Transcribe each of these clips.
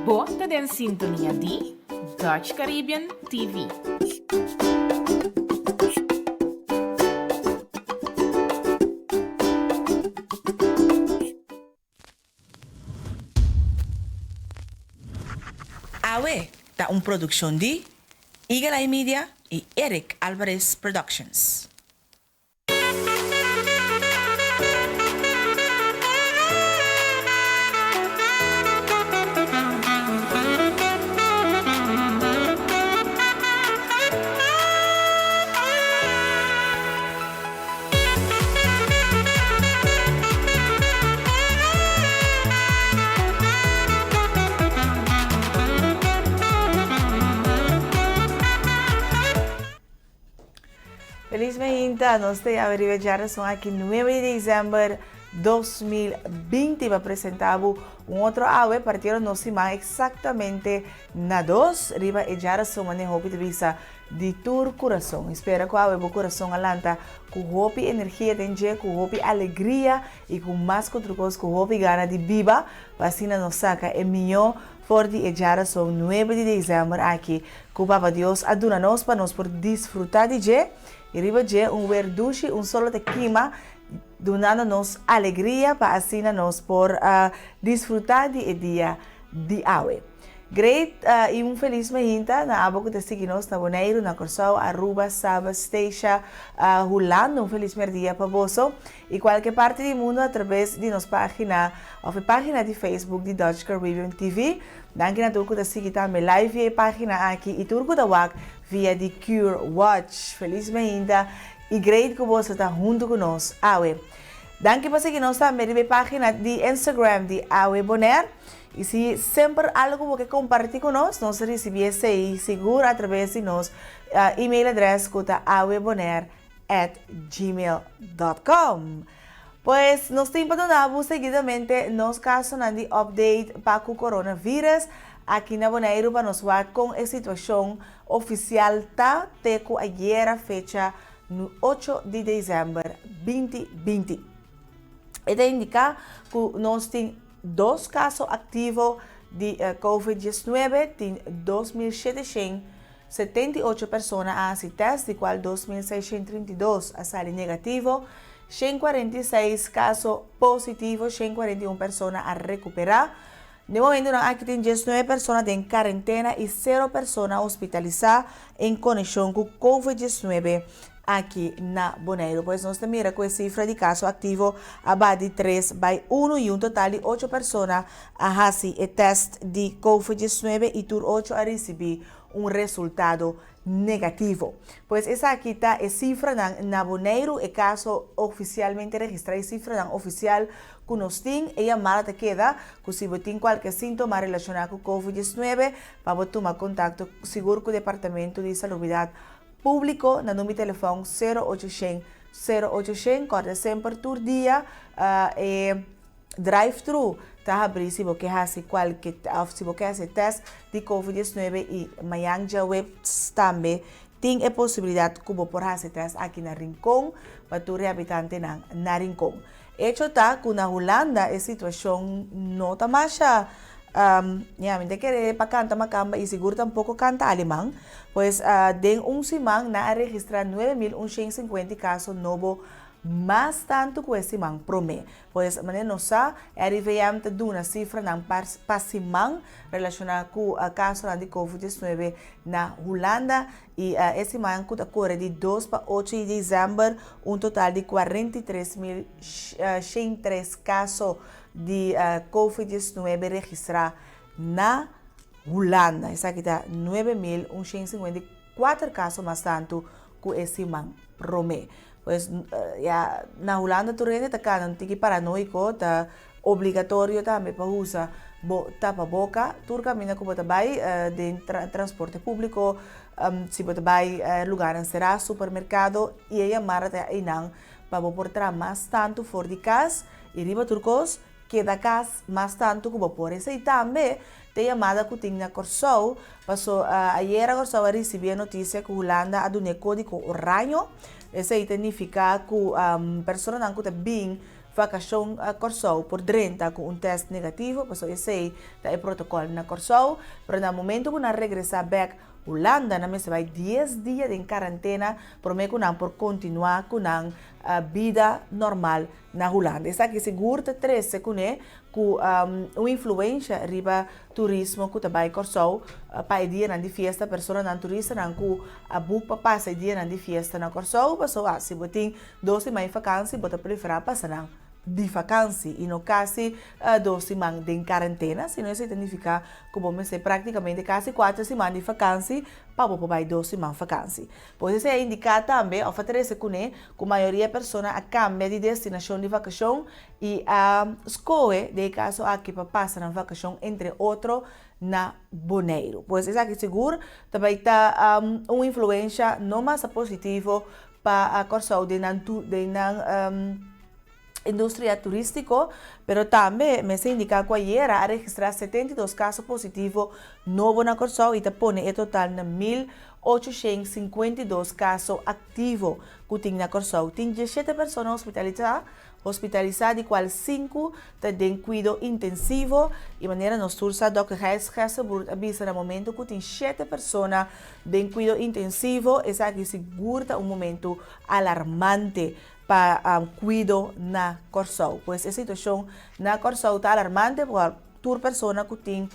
Bo ta den sintonia di Dutch Caribbean TV. Awe ta un produccion di Eagle Eye Media y Eric Alvarez Productions. Feliz mainta, nos ta yawe riba djarason aki 9 di december 2020 pa presenta bo un otro awe partiendo nos siman exactamente na dos riba e djarason mane hopi ta bisa Di tur kurason. Mi spera ku awe bo kurason a lanta ku hopi energia den dje, ku hopi alegria i ku mas ku otro kos ku hopi gana di biba, pa asina nos saka e mihó for di e djarason nuebe di desèmber aki ku Papa Dios a duna nos pa nos por disfrutá di dje i riba dje un wer dushi, un solo ta kima dunando nos alegria pa asina nos por disfrutá di e dia di awe. Great y un feliz mainta na abo cu ta sigui nos na Boneiru, na Corsou, Aruba, Saba, Statia, Hulanda. Un feliz merdia pa boso y cualke parti di mundo a traves di nos pagina of e pagina di Facebook di Dutch Caribbean TV. Danki na tur cu ta sigui tambe live via e pagina aki y tur cu ta wak via di Cure Watch. Feliz mainta y great cu boso ta hunto cu nos awe. Danki pa sigui nos tambe riba e pagina di Instagram di Awe Bonaire. I si semper algu bo ke kompartí ku nos, nos ta risibí esei sigur atraves di nos email adrès ku ta awebonair at gmail dot com. Pues nos tin pa duna bo seguidamente nos kasonan di update pa ku coronavirus aki na Boneiru pa nos wak kon e situashon ofisial ta te ku ayera fecha ocho di desèmber 2020. E ta indiká ku nos tin Dos kaso aktivo di Covid 19, tin 2,778 persona a hasi tèst, di kual 2,632 a sali negativo, 146 kaso positivo, 141 persona a rekuperá. Den momentunan aki tin 19 persona den karentena i sero persona hospitalisá en konekshon ku Covid 19. Aki na Boneiru. Pues nos ta mira ku e sifra di kaso aktivo a baha di tres bai unu i un total di ocho persona a hasi e tèst di covid 19 i tur ocho a risibí un resultado negativo. Pues esaki ta e sifranan na Boneiru, e kaso ofisialmente registrá e sifranan ofisial ku nos tin. E yamada ta keda ku si bo tin kualke síntoma relashoná ku covid 19 pa bo tuma kontakto sigur ku Departamento di Salubridat Públiko na number di telefòn sero ocho shen sero ocho shen. Kòrda semper tur dia e drive thru ta habrí si bo ke hasi kualke òf si bo ke hasi tèst di covid 19 i mañan djaweps tambe tin e posibilidat ku bo por hasi tèst aki na Rincon pa tur e habitantenan na Rincon. Echo ta ku na Hulanda e situashon no ta masha, ya, mi ta kere pa kanta makamba i sigur tampoko kanta aleman, pues den un siman nan a registrá 9150 kaso nobo mas tantu ku e siman promé. Pues manera nos sa, RIVM ta duna sifranan pa siman relashoná ku kasonan di covid 19 na Hulanda I e siman ku ta kore di dos pa ocho di desèmber un total di 43.103 kaso di covid 19 registrá na Hulanda. Esaki ta 9.154 kaso mas tantu ku e siman promé. Pues ya na Hulanda tur hende ta kana un tiki paranoiko, ta obligatorio tambe pa usa bo tapaboka tur kaminda ku bo ta bai den transporte públiko, si bo ta bai lugarnan será, supermerkado i e yamada ta einan pa bo por traha mas tantu for di kas i riba tur kos keda kas mas tantu ku bo por. Esei tambe ta e yamada ku tin na Kòrsou paso ayera Kòrsou a risibí e notisia ku Hulanda a dun'é kódigo oraño, esei ta nifiká ku personanan ku ta bin. vakashon Kòrsou por drenta ku un tèst negativo, pasobra esei ta e protokòl na Kòrsou, pero na momento ku nan regresá bèk Hulanda nan mester bai dies dia den karantena promé ku nan por kontinuá ku nan bida normal na Hulanda. Esaki sigur ta trese kuné ku un influensha riba turismo ku ta bai Kòrsou pa e dianan di fiesta. Personanan, turistanan ku a buk pa pasa e dianan di fiesta na Kòrsou pasobra si bo tin dos siman di fakansi bo ta preferá pasa nan di fakansi i no kasi dos siman den karentena, sino esei ta nifiká ku bo mester práktikamente kasi kuater siman di fakansi pa bo por bai dos siman fakansi. Pues esei a indiká tambe òf a trese kuné ku mayoria persona a kambia di destinashon di vakashon i a skohe den e kaso aki pa pasa nan vakashon entre otro na Boneiru. Pues esaki sigur ta bai ta un influensha no masa positivo pa Kòrsou den nan den nan industria turístiko, pero tambe mester indiká ku ayera a registrá 72 kaso positivo nobo na Kòrsou i ta pone e total na 1852 kaso aktivo ku tin na Kòrsou. Tin 17 persona hospitalisá hospitalisá di kual sinku ta den kuido intensivo i manera nos tur sa Dòkter Gijs Gesselbroed a bisa na momento ku tin shete persona den kuido intensivo esaki sigur ta un momento alarmante pa kuido na Kòrsou. Pues e situashon na Kòrsou ta alarmante por tur persona ku tin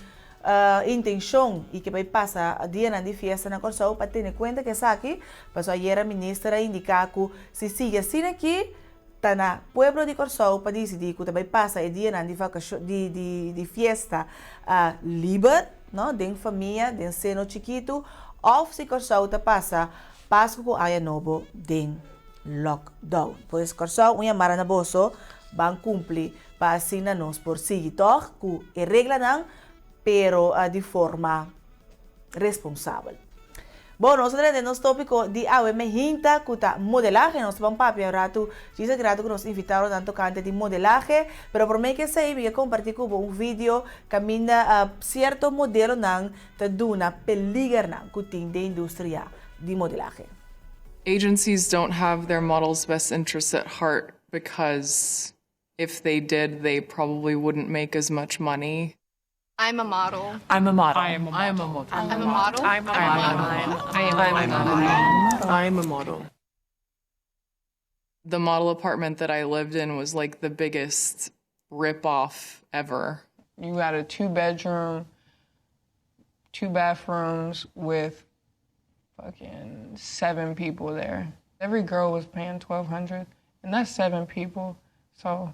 intenshon i ke bai pasa dianan di fiesta na Kòrsou pa tene kuenta ku esaki pasobra ayera minister a indiká ku si sigui asina aki Ta na pueblo di Kòrsou pa disidí ku ta bai pasa e dianan di vakashon di di di fiesta liber, no, den famia, den seno chikitu, òf si Kòrsou ta pasa Pasku ku Aña Nobo den lockdown. Pues Kòrsou un yamada na boso, ban kumpli pa asina nos por sigui tòg ku e reglanan, pero di forma responsabel. Bon, nos a drenta den nos tópiko di awe mehinta ku ta modelahe. Nos ta ban papia un ratu, djis aki ratu ku nos invitadonan tokante di modelahe. Pero promé ku esei mi ke kompartí ku bo un video kaminda sierto modelonan ta duna peligernan ku tin den industria di modelahe. Agencies don't have their models' best interests at heart because if they did, they probably wouldn't make as much money. I'm a model. I'm a model. I am a model. I'm a model. I'm a model. I'm a model. I am a model. I'm a model. The model apartment that I lived in was like the biggest ripoff ever. You got a two bedroom, two bathrooms with fucking seven people there. Every girl was paying 1200 and that's seven people. So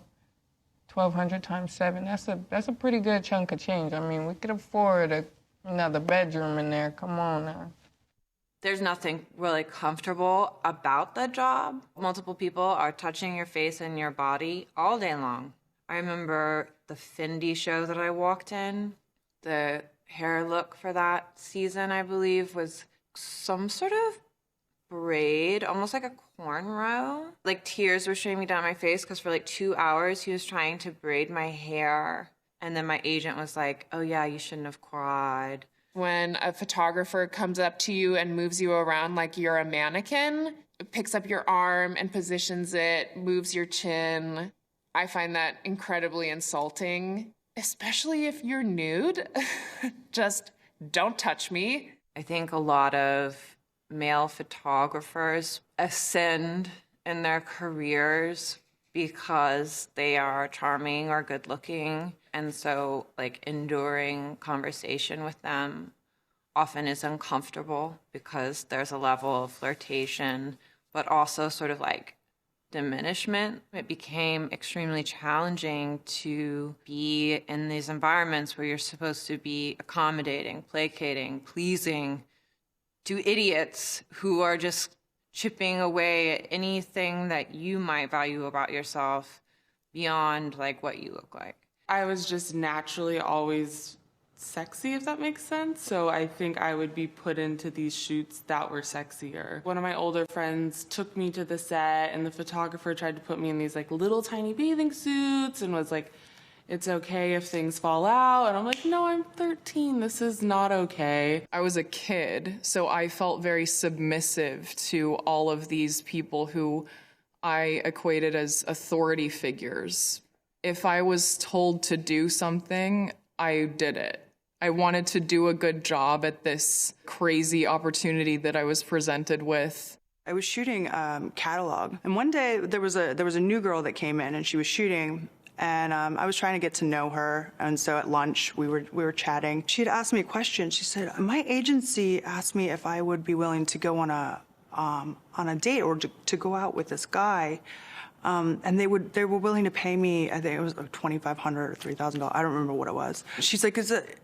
1200 times 7, that's a pretty good chunk of change. I mean, we could afford another bedroom in there. Come on now. There's nothing really comfortable about the job. Multiple people are touching your face and your body all day long. I remember the Fendi show that I walked in. The hair look for that season, I believe, was some sort of braid, almost like a cornrow. Like, tears were streaming down my face because for like 2 hours he was trying to braid my hair. And then my agent was like, "Oh, yeah, you shouldn't have cried." When a photographer comes up to you and moves you around like you're a mannequin, picks up your arm and positions it, moves your chin. I find that incredibly insulting, especially if you're nude. Just don't touch me. I think a lot of male photographers ascend in their careers because they are charming or good looking. And so, like, enduring conversation with them often is uncomfortable because there's a level of flirtation, but also sort of like diminishment. It became extremely challenging to be in these environments where you're supposed to be accommodating, placating, pleasing to idiots who are just chipping away at anything that you might value about yourself beyond, like, what you look like. I was just naturally always sexy, if that makes sense. So I think I would be put into these shoots that were sexier. One of my older friends took me to the set, and the photographer tried to put me in these, like, little tiny bathing suits and was like, "It's okay if things fall out." And I'm like, "No, I'm 13. This is not okay." I was a kid, so I felt very submissive to all of these people who I equated as authority figures. If I was told to do something, I did it. I wanted to do a good job at this crazy opportunity that I was presented with. I was shooting um, catalog, and one day there was a there was a new girl that came in, and she was shooting, and um, I was trying to get to know her. And so at lunch we were we were chatting. She had asked me a question. She said, "My agency asked me if I would be willing to go on a um, on a date or to, to go out with this guy." Um, and they would they were willing to pay me I think it was like $2,500 or $3,000 I don't remember what it was. She's like, "Is it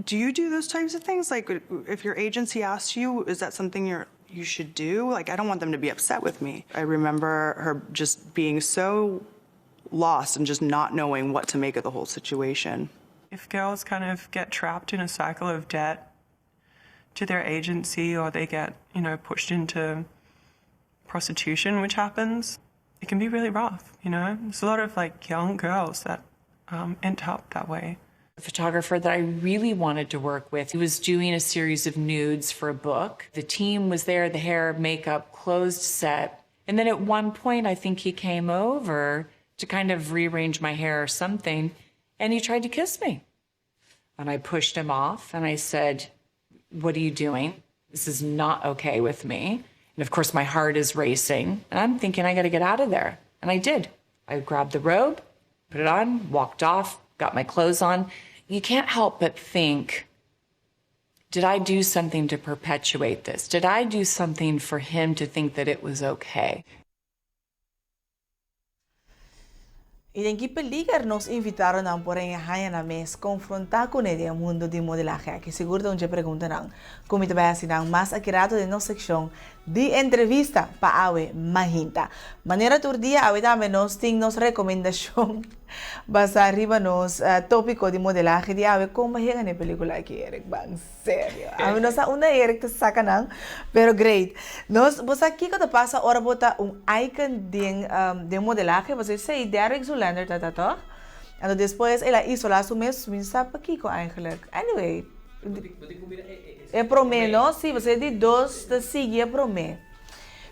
do you do those types of things? Like if your agency asks you, is that something you're you should do? Like I don't want them to be upset with me." I remember her just being so lost and just not knowing what to make of the whole situation. If girls kind of get trapped in a cycle of debt to their agency or they get, you know, pushed into prostitution, which happens, it can be really rough, you know? There's a lot of like young girls that um, end up that way. A photographer that I really wanted to work with. He was doing a series of nudes for a book. The team was there, the hair, makeup, closed set. And then at one point, I think he came over to kind of rearrange my hair or something, and he tried to kiss me. And I pushed him off and I said, What are you doing? This is not okay with me. And of course, my heart is racing. And I'm thinking, I got to get out of there. And I did. I grabbed the robe, put it on, walked off, got my clothes on. You can't help but think, did I do something to perpetuate this? Did I do something for him to think that it was okay? I den ki peliger nos invitadonan por a haña nan mes konfrontá kuné den e mundu di modelahe aki? Sigur ta un dje preguntanan ku mi ta bai hasi nan mas akirato den nos sekshon di entrevista pa awe mahinta. Manera tur dia awe tambe nos tin nos rekomendashon basá riba nos tópiko di modelahe di awe. Kon bo a yega na e pelíkula aki, Eric? Ban serio. Ami no sa unda Eric ta saca nan, pero great. Nos, bo sa kico ta pasa ora bo ta un icon den, den modelahe? Pasobra esey Derek Zoolander ta ta toch? Anto despues el a isola su mes, mi no sa pakico eigenlijk. Anyway, e prome no, si, pasobra e di dos ta sigui e prome.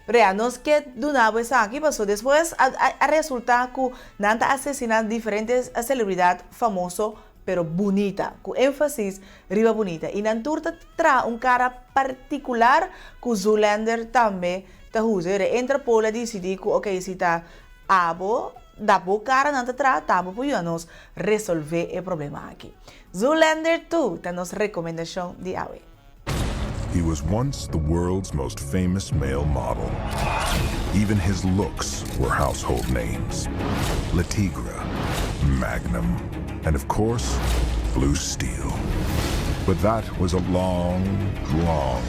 Pero ya, nos ke duna bo esaki pasobra despues a a resulta cu nan ta asesina diferente celebridad famoso pero bunita, ku énfasis riba bunita, i nan tur ta traha un kara partikular ku Zoolander tambe ta usa. Yora Interpol a disidí ku oke si ta abo da bo kara nan ta traha ta abo por yuda nos resolvé e problema aki. Zoolander 2 ta nos rekomendashon di awe. He was once the world's most famous male model. Even his looks were household names. Le Tigre, Magnum, and of course, Blue Steel. But that was a long, long,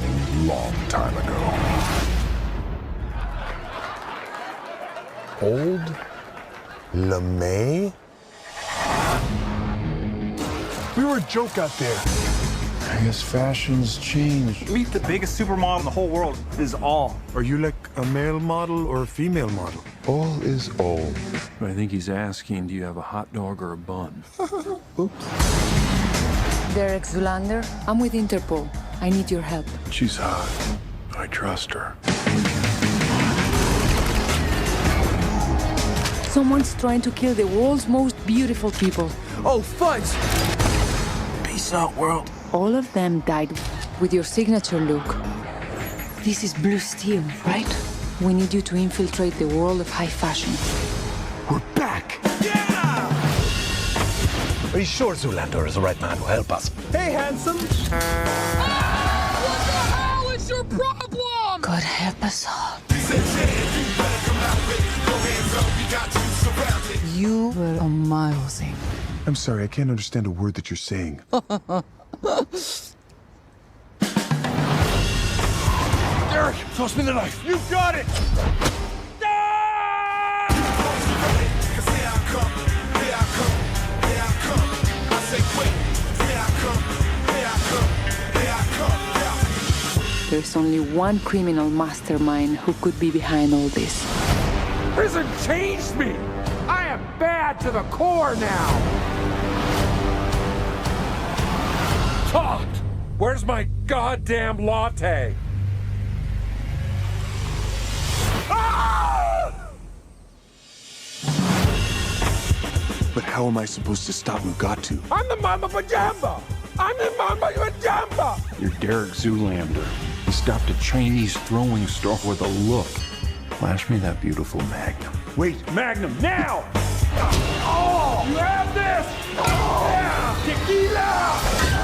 long time ago. Old LeMay? We were a joke out there. I guess fashions change. Meet the biggest supermodel in the whole world is all. Are you like a male model or a female model? All is all. I think he's asking, do you have a hot dog or a bun? Oops. Derek Zulander, I'm with Interpol. I need your help. She's hot. I trust her. Someone's trying to kill the world's most beautiful people. Oh, fudge! Peace out, world. All of them died with your signature look. This is blue steel, right? We need you to infiltrate the world of high fashion. We're back! Yeah! Are you sure Zoolander is the right man to help us? Hey, handsome! Ah! What the hell is your problem? God help us all. You were amazing. I'm sorry, I can't understand a word that you're saying. Derek, toss me the knife. You got it! There's only one criminal mastermind who could be behind all this. Prison changed me! I am bad to the core now! Talk! Where's my goddamn latte? Ah! But how am I supposed to stop Mugatu? I'm the Mamba Pajamba! I'm the Mamba Pajamba! You're Derek Zoolander. He stopped a Chinese throwing star with a look. Flash me that beautiful magnum. Wait, Magnum, now! Oh! You have this! Yeah! Tequila!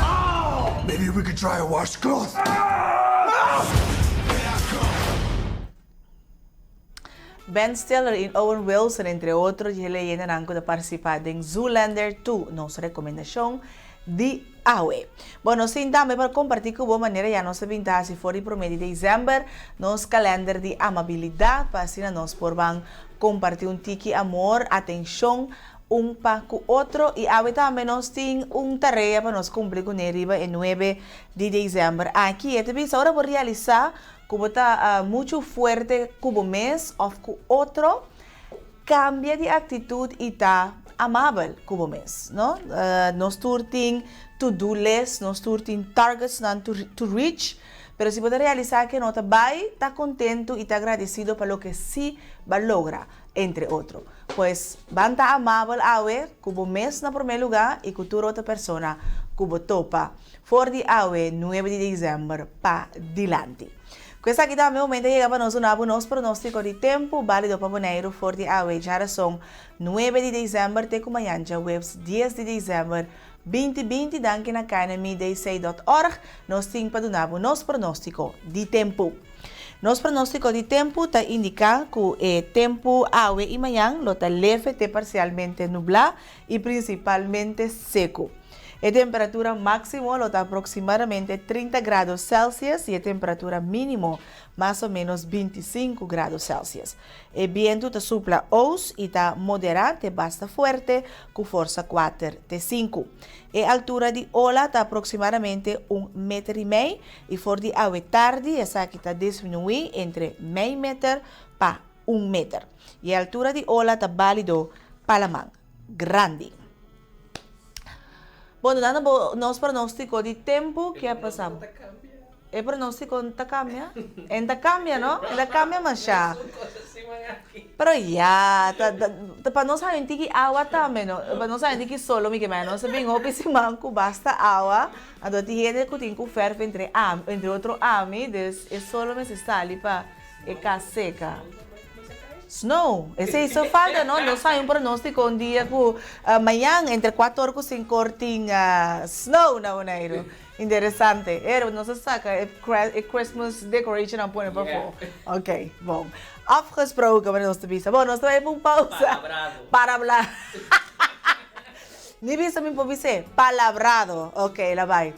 Oh! Maybe we could try a washcloth. Ah! Ben Stiller i Owen Wilson, entre otro dje leyendanan ku ta partisipá den Zoolander 2, nos rekomendashon di awe. Bon, nos tin tambe pa kompartí ku bo manera ya nos ta bin ta hasi for di promé di desèmber nos kalènder di amabilidat pa asina nos por ban kompartí un tiki amor, atenshon un pa ku otro i awe tambe nos tin un tarea pa nos kumpli kuné riba e nuebe di desèmber aki. E ta bisa ora bo realisá Ku bo ta muchu fuerte ku bo mes òf ku otro, kambia di aktitut i ta amabel ku bo mes, no? Nos tur tin to do list, nos tur tin targetsnan to reach, pero si bo ta realisá ke no ta bai, ta kontentu i ta agradesido pa loke sí bo a logra, entre otro. Pues, ban ta amabel awe ku bo mes na promé lugá i ku tur otro persona ku bo topa. For di awe nuebe di december pa dilanti. Ku esaki tambe momento a yega pa nos duna bo nos pronóstiko di tempu bálido pa Boneiru for di awe djarason nuebe di december te ku mañan djaweps dies di december 2020 Danki na knmidc dot org nos tin pa duna bo nos pronóstiko di tempu. Nos pronóstiko di tempu ta indiká ku e tempu awe i mañan lo ta leve te parsialmente nublá i prinsipalmente seku. E temperatura máksimo lo ta aproksimadamente 30 grado Celsius i e temperatura mínimo mas o ménos 25 grado Celsius. E bientu ta supla ous i ta moderá te basta fuerte ku forsa kuater te sinku. E altura di ola ta aproksimadamente un meter i mei i for di awe tardi esaki ta disminuí entre mei meter pa un meter. I e altura di ola ta bálido pa laman grandi. Bon, dunando bo nos pronóstiko di tempu, ke a pasa? E pronóstiko ta kambia? E ta kambia, no? E ta kambia mashá. Pero ya, ta, ta, pa nos haña un tiki awa tambe, no? Pa nos haña un tiki solo, mi ke mei, nos a bin hopi siman ku basta awa, anto tin hende ku tin ku fèrf entre ami, entre otro ami, dus e solo mester sali pa E cas seca. Snow. Esey so falta no. Nos hay un pronostico un dia cu mañan entre cuatro or cu cinco or tin snow na Boneiru. Interesante. Ero nos a saca e Christmas decoration a pone pafo. Ok, bon. Afgesproken, manera nos ta bisa. Bon, nos ta bay pa un pausa. Palabrado. Parabla. Ni bisa mi por bis'é. Palabrado. Ok, la bay.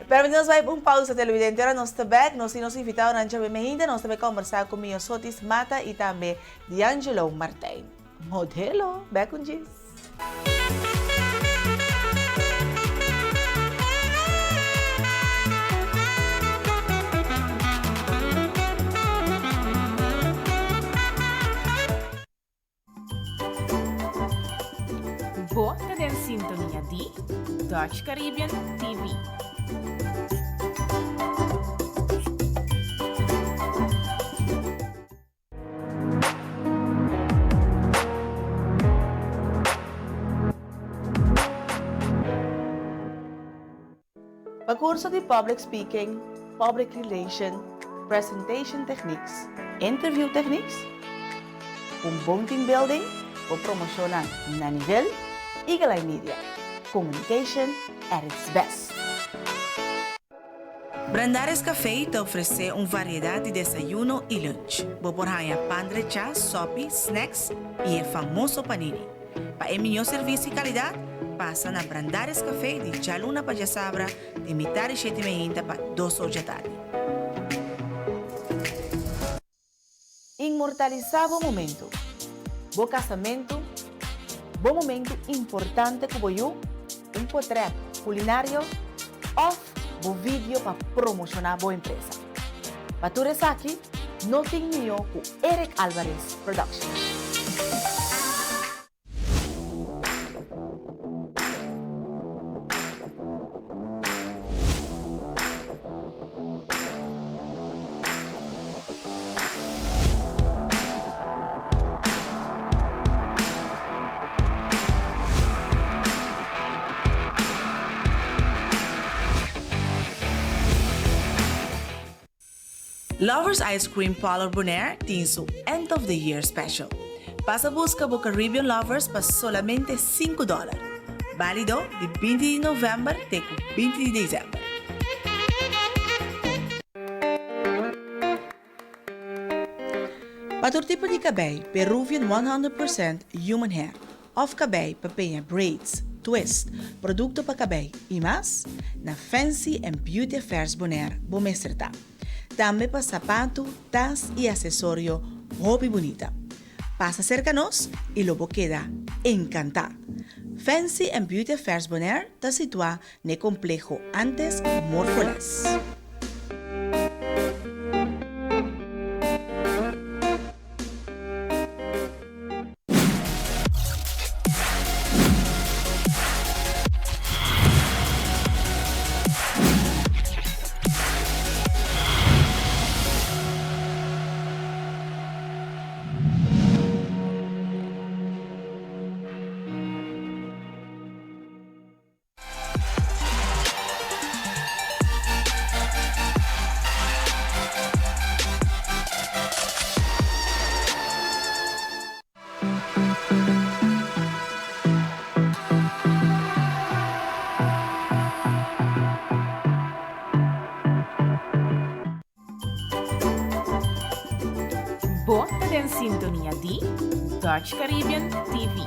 Pero nos bai un pausa televidente, ora nos ta bek, nos tin nos invitadonan djawe meinta, nos ta bai kombersá ku Miosotis Mata i tambe D'Angelo Martijn. Modelo, bek un djis. Bo ta den sintonia di Dutch Caribbean TV. Pa kurso di Public Speaking, Public Relation, Presentation Techniques, Interview Techniques, un bon team building, bo promoshonnan na nivel, Eagle Eye Media, communication at its best. Brandaris Café ta ofresé un variedat di desayuno i lunch. Bo por haña pan drechá, sòpi, snacks i e famoso panini. Pa e mihó servisio i kalidat, pasa na Brandaris Café di djaluna pa djasabra di mitar di shete meinta pa dos or djatardi. Inmortalisá bo momentu, bo kasamentu, bo momentu importante ku bo yu, un potrèt kulinario òf bo video pa promoshoná bo empresa. Pa tur esaki, no tin mihó ku Eric Alvarez Production. Lovers Ice Cream Parlor Bonaire tin su End of the Year Special. Pasa buska bo Caribbean Lovers pa solamente sinku dòler. Bálido di 20 di novèmber te ku 20 di desèmber. Pa tur tipo di kabei, Peruvian 100% Human Hair òf kabei pa peña braids, twist, produkto pa kabei i mas, na Fancy and Beauty Affairs Bonaire bo mester ta. Tambe pa sapatu, tas i asesorio hopi bunita. Pasa serka nos i lo bo keda enkantá! Fancy and Beauty Affairs Bonaire ta situá N'e kompleho antes Morfoles. Bo ta den sintonia di Dutch Caribbean TV.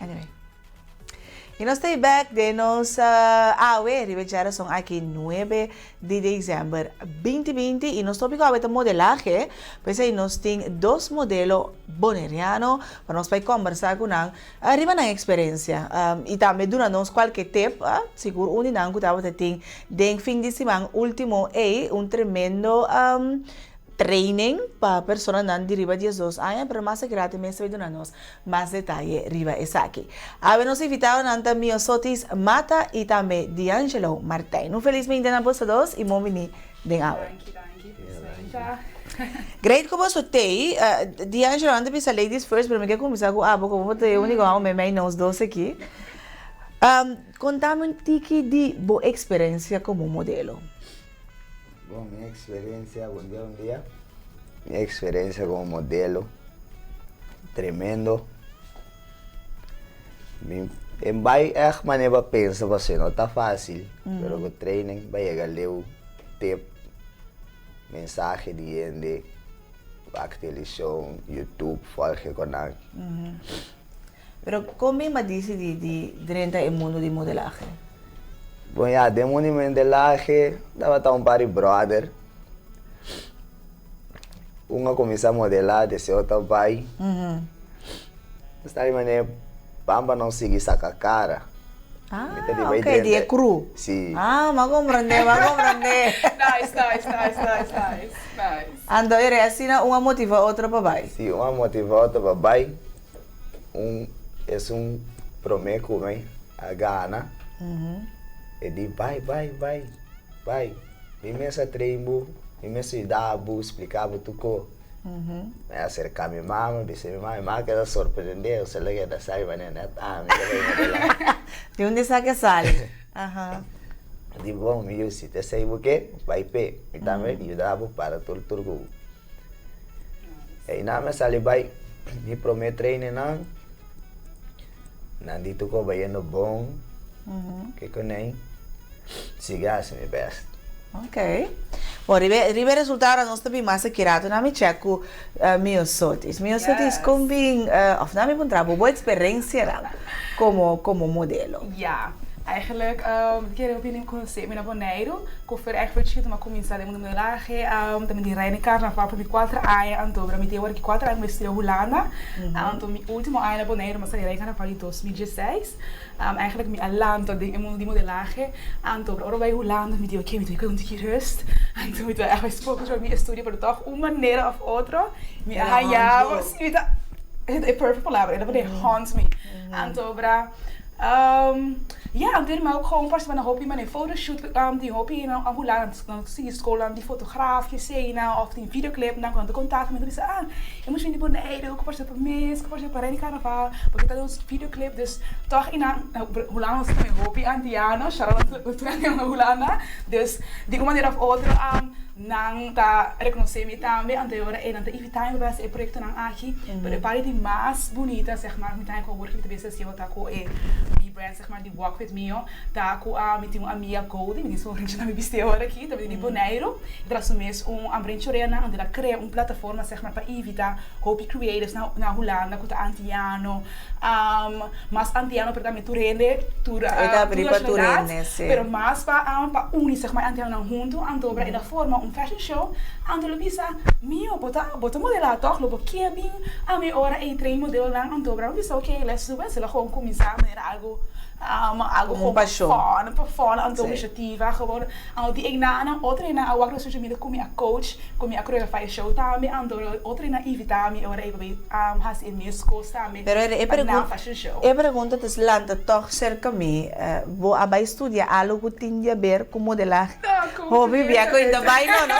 Anyway. Y nos ta back den nos awe riba djarason aki 9 di december 2020 y nos topico awe ta modelahe. P'esey nos tin dos modelo boneriano pa nos bai combersa cu nan riba nan experiencia y tambe duna nos cualke tip, sigur un di nan cu tabata tin den fin di siman ultimo ey un tremendo Training pa personanan di riba 12 aña, pero mas grati mes ta bay duna nos mas detaye riba esaki. Awe nos invitadonan ta Miosotis Mata y tambe D'Angelo Martijn. Un felis meinta na boso dos y bon bini den awe. Danki, danki. Felis meinta. Great cu boso tey. D'Angelo, antes bisa ladies first, pero mi ke cuminsa cu abo como bo ta e unico homber mei nos dos aki. Contami un tiki di bo experencia como modelo. Bon, mi experiencia, bon dia, bon dia. Mi experiencia como modelo, tremendo. Mi en bai echt manera pa pensa pasobra no ta fácil, pero ku training pa yega leu, tip, mensahe di hende, wak televishon, YouTube, volg e konan. Pero kon mi a disidí di drenta e mundu di modelahe? Bon ya, den mundu di modelahe tabata un par di bròder. Un a kuminsá modelá, despues otro a bai. Nos ta di manera ban pa nos sigui saka kara. Ah, ok, di e crew. Si. Ah, m'a komprendé, m'a komprendé. Nice, nice, nice, nice, nice, nice. Anto e re asina un a motivá otro pa bai. Si, un a motivá otro pa bai. Un esun prome ku mi a gana, e di bai, bai, bai, bai, mi mes a train bo, mi mes a yuda bo, splika bo tur ko. Mi a aserka mi mama, bisa mi mama, mi mama keda sorprende, osea lo keda sabi manera net ami ta bai modelá. Di unda esaki a sali? Mi di bon, mi yu, si ta esei bo ke, bai p'e, mi tambe yuda bo para tur tur ku bo. Einan mi a sali bai mi prome trainingnan, nan di tur bai yendo bon, kiko nei, sigui hasi mi best. Ok. Bon, riba riba e resultado nos ta bin mas aki rato nan mi check ku Miosotis. Miosotis kon bin of nan mi puntra bo bo eksperensianan komo komo modelo. Ya. Eigenlijk mi kere hopi hende konosé mi na Boneiru. Ku for echt for chikitu mi a kuminsá den mundu modelahe. Ta mi di reina karnaval pa mi kuater aña anto mi tin awor ki kuater aña ku mi a studia Hulanda. Anto mi ultimo aña na Boneiru mi a sali reina karnaval di 2016. Eigenlijk mi a lanta den e mundu di modelahe. Anto ora bai Hulanda mi di oke mi tin ku un tiki rust. Anto mi ta echt bai focus riba mi estudio pero tòg un manera òf otro mi a haña mi ta e perfect palabra e tabata haunt mi. Anto. Um, ja, anto mi ook gewoon participa na hopi mane fotoshoot um, di hopi na Hulanda, nan sigui skolnan di fotograaf, esena of tin videoclip, nan ku contact mi bisa ah, e moest di Bonaire, ku participa mes, ku participa Reini Carnaval, porque ta ons videoclip, dus toch ina Hulanda nos tambe hopi Antiano, shout out to Hulanda, dus di un manera of otro um, nan ta reconoce mi tambe, anto e ora ei nan ta invita mi pa hasi e proyectonan aki, pero e parti di mas bunita zeg maar, mi ta haña ku awor ku mi ta bisa si ta ku e mi brand zeg maar di Walk With Mio, ta ku mi tin un amiga Goldie, mi tin su rinchi na mi bisti awor aki, ta bini di Boneiru, e ta su mes un brinchorea nan, anto el a krea un plataforma zeg maar pa invita hopi creatives na na Hulanda ku ta antiano, mas antiano pero tambe tur hende, tur E ta abrí pa tur nacionalidad, hende, sí. pero mas pa pa uni zeg maar e antianonan huntu, anto obra el a forma un fashion show, anto lo bisa, Mio, bo ta bo ta modelá tòg? Lo bo ke bin ami ora ei train modelonan? Anto obra mi bisa, ok, let's do it. Se lo gewoon kuminsá manera algu algu Como un gewoon pa pashon. fòn, pa fòn, anto Sí. inisiativa gewoon. Anto di einan otro einan a wak riba social media ku mi a coach, ku mi a koreografá e show tambe, anto otro einan a invitá mi ora ei pa bai hasi e mes kos tambe Pero e pa nan pregun fashion show. e pregunta ta lanta tòg serka mi, bo a bai studia algu ku tin di aber ku modelahe? No, Hopi bia ku inta bai no, no?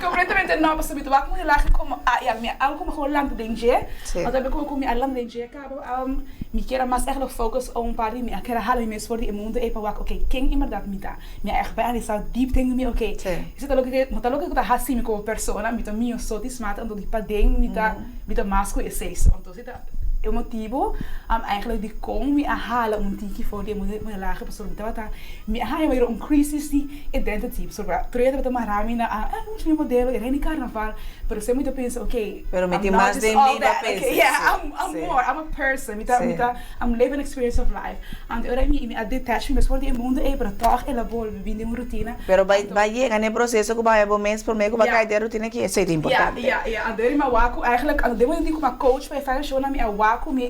Completamente no, pasobra mi ta wak modelahe komo a ya mi algu ku mi gewoon lanta den dje, Sí. anto tambe komo ku mi a lanta den dje kaba mi kier a mas eigenlijk focus op un par di mi a kier a hala mi mes for di e mundo ei pa wak ok ken inderdaad mi ta. Mi a echt bai analisá diep den mi, ok, esei ta loke no ta loke ku ta hasi mi komo persona, mi ta mio so di smaak, anto di paden mi ta mi ta mas ku esei. So anto esei ta e motibu eigenlijk dikon mi a hala un tiki for di e modelahe pasobra mi tabata mi a haña manera un crisis di identity pasobra tur e tabata mara mi na ah mi modelo e rei di carnaval pero semper mi ta pensa ok Pero mi I'm tin not mas just den all mi pa that, pensa, ok yeah sí, I'm I'm sí. more, I'm a person, mi ta mi Sí. ta I'm living experience of life. Anto ora mi a detach mi mes for di e mundo ei, pero tòg el a bolbe bin den un rutina. Pero bai bai yega na e proseso ku bai bo mes promé ku bai kai den e rutina aki, esei ta importante. Ya, ya, ya. Anto ora mi a wak ku eigenlijk, anto den momento ku mi a coach pa e fashion shownan mi a wak ku mi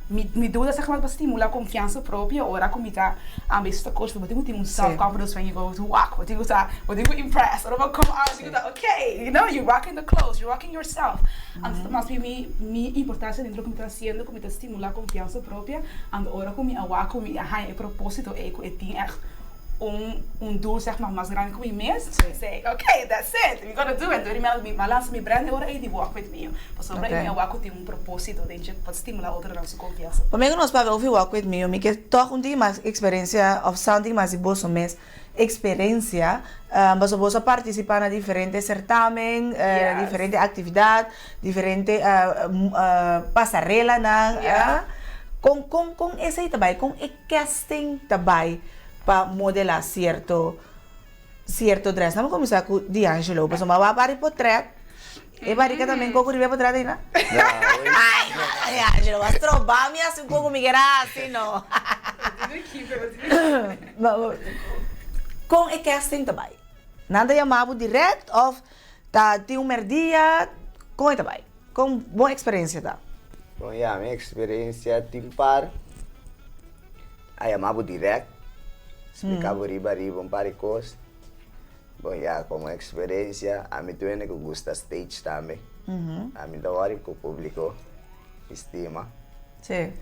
mi mi duda sa kaba pa stimula konfiansa propio ora ku mi ta ambes ta coach, bo tin ku tin un self confidence when you go to wak, bo tin ku ta, bo tin ku impress, ora bo come out bo tin ku ta okay, you know, you rocking the clothes, you rocking yourself. Anto ta mas mi mi importancia dentro ku mi ta hasiendo ku mi ta stimula konfiansa propia. Anto ora ku mi a wak ku mi a haña e propósito ei ku e tin ègt un un doel zeg maar mas grandi ku mi mes, mi say ok that's it, we gonna do it. Anto mi a lansa mi brand e ora ei di Walk With Me pasobra mi a wak ku tin un propósito den dje pa stimula otronan su konfiansa. Promé ku nos papia over Walk With Me, mi ke tòg un tiki mas eksperensia òf sa un tiki mas di boso mes eksperensia, pasobra boso a partisipá na diferente sertamen, diferente aktividat, diferente pasarelanan. Kon kon kon esei ta bai? Kon e casting ta bai pa modelá sierto sierto dress? Nan bo kuminsá ku D'Angelo, pasobra bo a wak bari potrèt, e barika ta men koko riba e potrèt ei na? Ai, D'Angelo, bo a stroba mi hasi un koko mi kier a hasi no. Kon e casting ta bai? Nan ta yama bo direct of ta tin un merdia? Kon e ta bai? Kon bo experiencia ta? Bon ya, mi experiencia tin par a yama bo direct, splika bo riba riba un par di kos. Bon ya, komo experiencia ami tur hende ku gusta stage tambe. Ami ta wòri ku publiko i stima. Sí.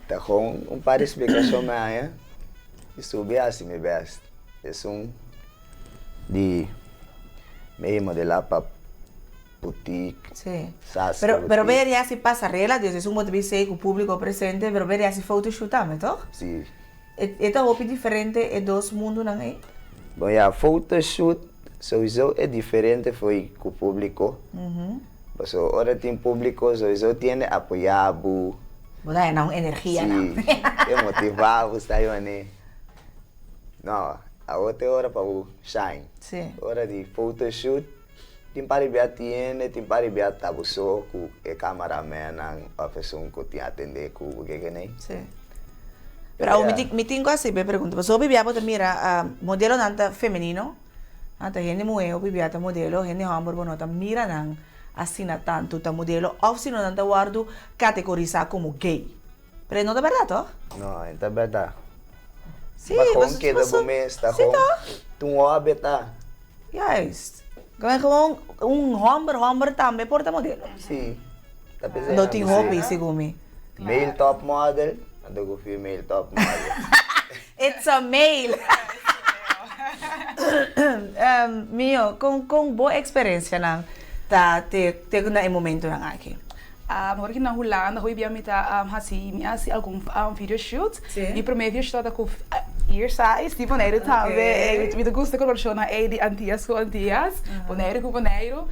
Ta gewoon un par di splikashon mi haña i subi hasi mi bèst. Esun di mi modelá pa boutique, Sí. Sastre Pero, pero boutique. bo yari hasi pasarela, dus esun bo ta bisei ku públiko presente, pero bo yari hasi photoshoot tambe, tòg? Sí. E, e ta hopi diferente e dos mundunan ei? Bon ya, photoshoot souiso e diferente fo'i ku públiko. Pasobra ora tin públiko souiso tiende apoyá bo. Bo ta haña un energia nan. Sí, e motivá bo sta yone. No, awor ta e ora pa bo shine. Sí. Ora di photoshoot tin par di bia tiende, tin par di bia ta bo so ku e kameramennan òf esun ku tin atendé ku bo keke nei. Sí. Pero awor mi tin mi tin ku hasi bo e pregunta pasobra hopi bia bo ta mira modelonan ta femenino. Anta hende muhé hopi bia ta modelo, hende hòmber bo no ta mira nan asina tantu ta modelo òf si no nan ta wòrdu kategorisá komo gay. Pero e no ta bèrdat tòg? No, e ta bèrdat. Sí, Ma gewoon keda bo mes, ta sí gewoon tòg? ta un hòbi ta. Juist. Gewoon un hòmber hòmber tambe por ta modelo. Sí, ta p'esei No nan tin bisa. hopi segun mi. Male top model. Anto ku female top model. It's a male. Mio, kon kon bo eksperensianan ta te te na e momentonan aki? Ora ki na Hulanda hopi bia mi ta hasi mi a hasi algun video shoot. Mi prome video shoot tabata ku Ear Size di Boneiru tambe. Mi ta gusta kolaborashonnan ei di Antias ku Antias, Boneiru ku Boneiru.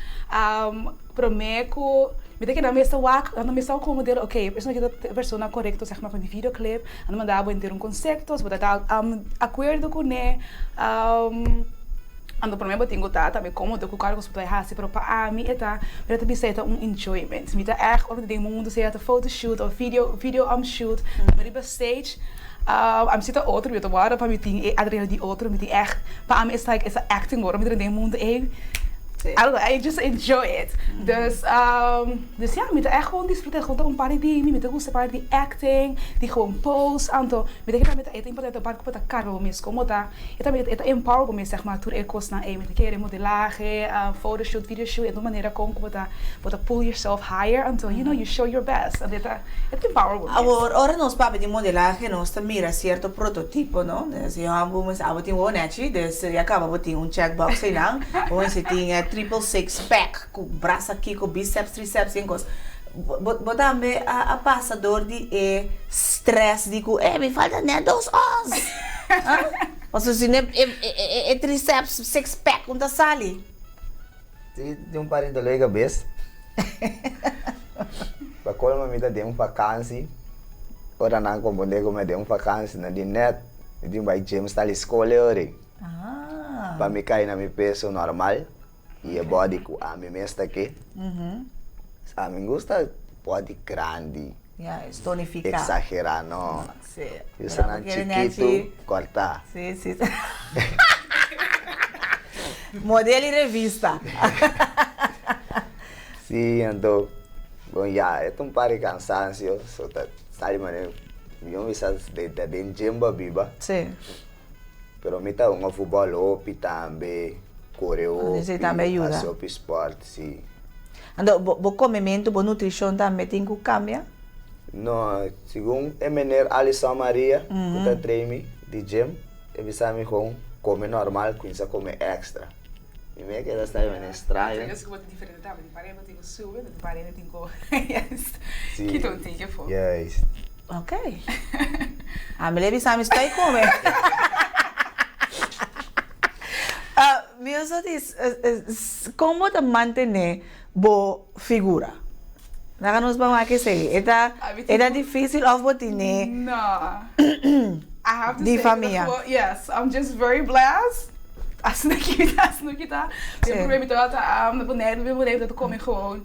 Prome ku mi ta keda mester wak, nan ta mester wak komo modelo, ok, e persona aki ta e persona korekto sèg mar pa mi video clip, nan ta manda bo henter un konsepto, si bo ta ta akuerdo kuné. Anto prome bo tin ku ta tambe komodo ku kada kos ku bo ta hasi, pero pa ami e ta, mi ta bisa e ta un enjoyment. Mi ta ègt ora mi ta den mundu, sea ta photoshoot òf video video shoot, mi riba stage, ami si ta otro, mi ta wòrdu pa mi tin e adrenalina di otro, mi tin ègt, pa ami it's like it's a acting ora mi ta den mundu ei, I don't know, I just enjoy it. Dus, dus ya, mi ta ègt gewoon disfruta, gewoon ta un parti di mi, mi ta gusta e parti di acting, di gewoon pose, anto mi ta kere tambe ta e ta importante un parti ku bo ta karga bo mes, komo ta. E tambe e ta empower bo mes zeg maar tur e kosnan ei. Mi ta kere modelahe, photoshoot, videoshoot, e ta un manera kon ku bo ta bo ta pull yourself higher anto you know you show your best. Anto e ta e ta empower bo mes. Awor ora nos papia di modelahe nos ta mira sierto prototipo no. Si bo mester abo tin wowo nechi dus ya kaba bo tin un check box einan. Bo mester tin e triple six pack ku brasa aki ku biceps, triceps i kos. Bo bo tambe a pasa dor di e stress di ku eh mi falta net dos ons. Pasobra si no e triceps six pack un ta sali. Si tin un par di dolor di kabes. Pa colmo mi ta den un vakansi. Ora nan komprende ku mi a den un vakansi nan di net mi tin bai gym sta li skol e ora ei. Pa mi kai na mi peso normal i e body ku ami mes ta ke. Ami gusta body grandi. Ya, es tonifica. Exagera no. Sí. Usa nan chikitu, corta. Sí, sí. Model y revista. Sí, anto, bon ya, e ta un par di cansancio, so ta sali manera, mi no bisa ta den gym bo biba. Sí. Pero mi ta hunga futbol hopi tambe, kore hopi, hasi hopi sport, si. Anto bo komementu, bo nutrishon tambe tin ku kambia? No, segun e meneer Alison Maria ku ta train mi di gym, e bisa mi gewoon kome normal, kuminsa kome extra. Mi mei keda sta e meneer straño. Si, juist. Ok. Ami le bisa mi stoi come. Mi oso di con bo ta mantene bo figura? Laga nos ban wak esey. E ta e ta dificil of bo tine No. I have to di say famia? Yes, I'm just very blessed. Asina kita, asina kita. Mi probeer mi tabata na Bonaire, mi Bonaire ta come gewoon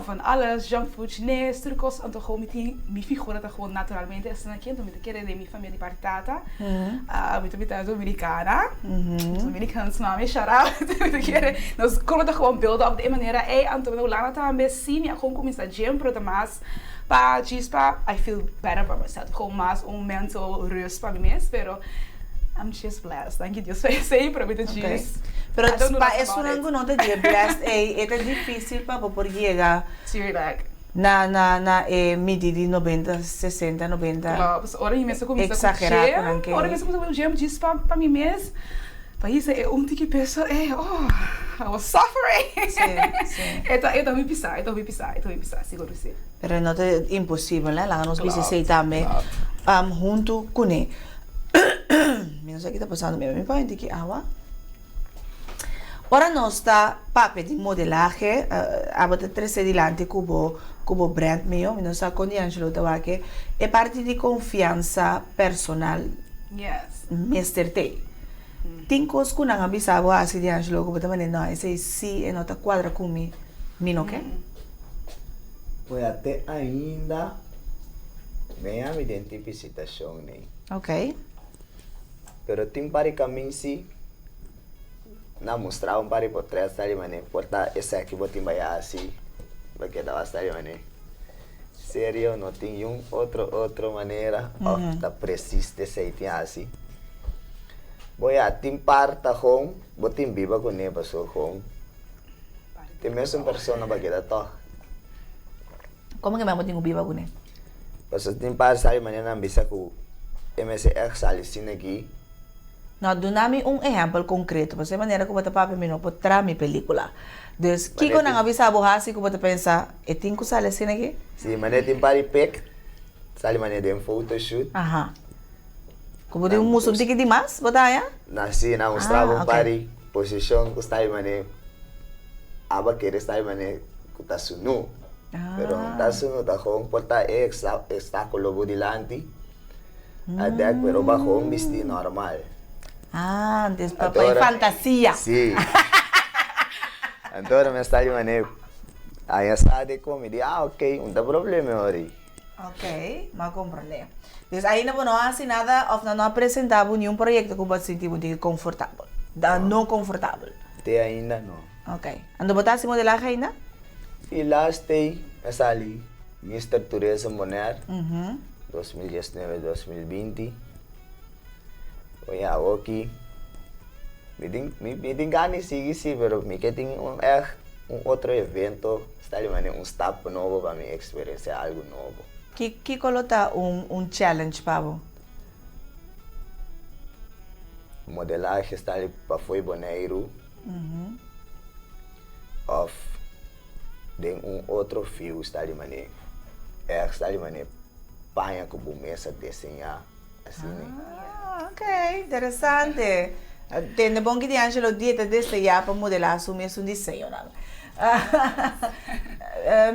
van alles, junk food, Chinees, tur cos. Anto gewoon mi tin, mi figura ta gewoon naturalmente asina aki. Anto mi ta kere den mi famia di parti tata. Mi ta mitad dominicana. Dominicans mami, shout out. Mi ta kere, nos kurpa ta gewoon build up di e manera ey. Anto na Hulanda tambe si mi a gewoon cuminsa gym, pero ta mas pa djis pa I feel better about myself. Gewoon mas un mental rust pa mi mes, pero. I'm just blessed. Danki Dios pa esei, pero mi ta djis. Pero pa esunnan ku no ta dje blessed ei, e ta difisil pa bo por yega na na na e midi di nobenta, sesenta, nobenta. Klopt. Ora mi mes a kuminsá ku gym, ora mi mes a kuminsá ku gym djis pa pa mi mes, pa hisa e un tiki peso ei, oh, I was suffering. E ta e ta hopi pisá, e ta hopi pisá, e ta hopi pisá, sigur si. Pero no ta imposibel, eh, laga nos bisa esei tambe huntu kuné. Mi no sa ki ta pasando mi. Mi pa un tiki awa. Ora nos ta papia di modelahe, abo ta trese dilanti ku bo ku bo brand mio. Mi no sa kon D'Angelo ta wak e parti di konfiansa personal mester t'ei. Tin kos ku nan a bisa bo hasi D'Angelo ku bo ta manda no esei si e no ta kuadra ku mi, mi no ke. Oya te ainda me a mi den tin visitacion nei. Ok. Pero tin par di camin si nan mustra un par di potret sta di mane por ta esaki bo tin bay haci bo keda wak sta di mane serio no tin yun otro otro manera of ta precies esey tin haci. Bo ya tin par ta home bo tin biba cune paso home. Tin mesun persona pa keda tòg. Komo ke mi amo tin ku biba kuné? Pasobra tin par sali manera nan bisa ku e mester ègt sali asina aki. No, duna mi un ehèmpel konkreto, pasobra e manera ku bo ta papia mi no por traha mi pelíkula. Dus, kiko nan a bisa bo hasi ku bo ta pensa e tin ku sali asina aki? Si, manera tin par di pek sali manera den photoshoot. Aha. Ku bo tin un musu un tiki di mas, bo ta haña? Na si, nan mustra bo un par di posishon ku sta di manera aba kere sta di manera ku ta sunú. Pero no ta sunú, ta gewoon por ta e obstáculo bo dilanti. A dek pero ba gewoon bisti normal. Ah, antes pa pa e fantasia. Si. Anto ora mi a sta di manera aña sa de con mi di ah ok, un ta problema ori. Ok, mi a comprende. Dus ainda bo no a haci nada of nan no a presenta bo niun proyecto cu bo a sinti bo di confortabel, no confortabel? Te ainda no. Ok. Anto bo ta haci modelahe ainda? Si, last day mi a sali Mister Tourism Bonaire 2019, 2020. Oye awoki mi tin mi tin gana di sigui si pero mi ke tin un ègt un otro evento sta di manera un stap nobo pa mi eksperensiá algu nobo. Ki kiko lo ta un un challenge pa bo? Modelahe sta di pafó Boneiru òf den un otro fiu sta di manera ègt sta di manera paña ku bo mes a deseñá. Asina. Ah, ok, interesante. Tende bon ki D'Angelo di e ta deseá pa modelá su mesun diseñonan.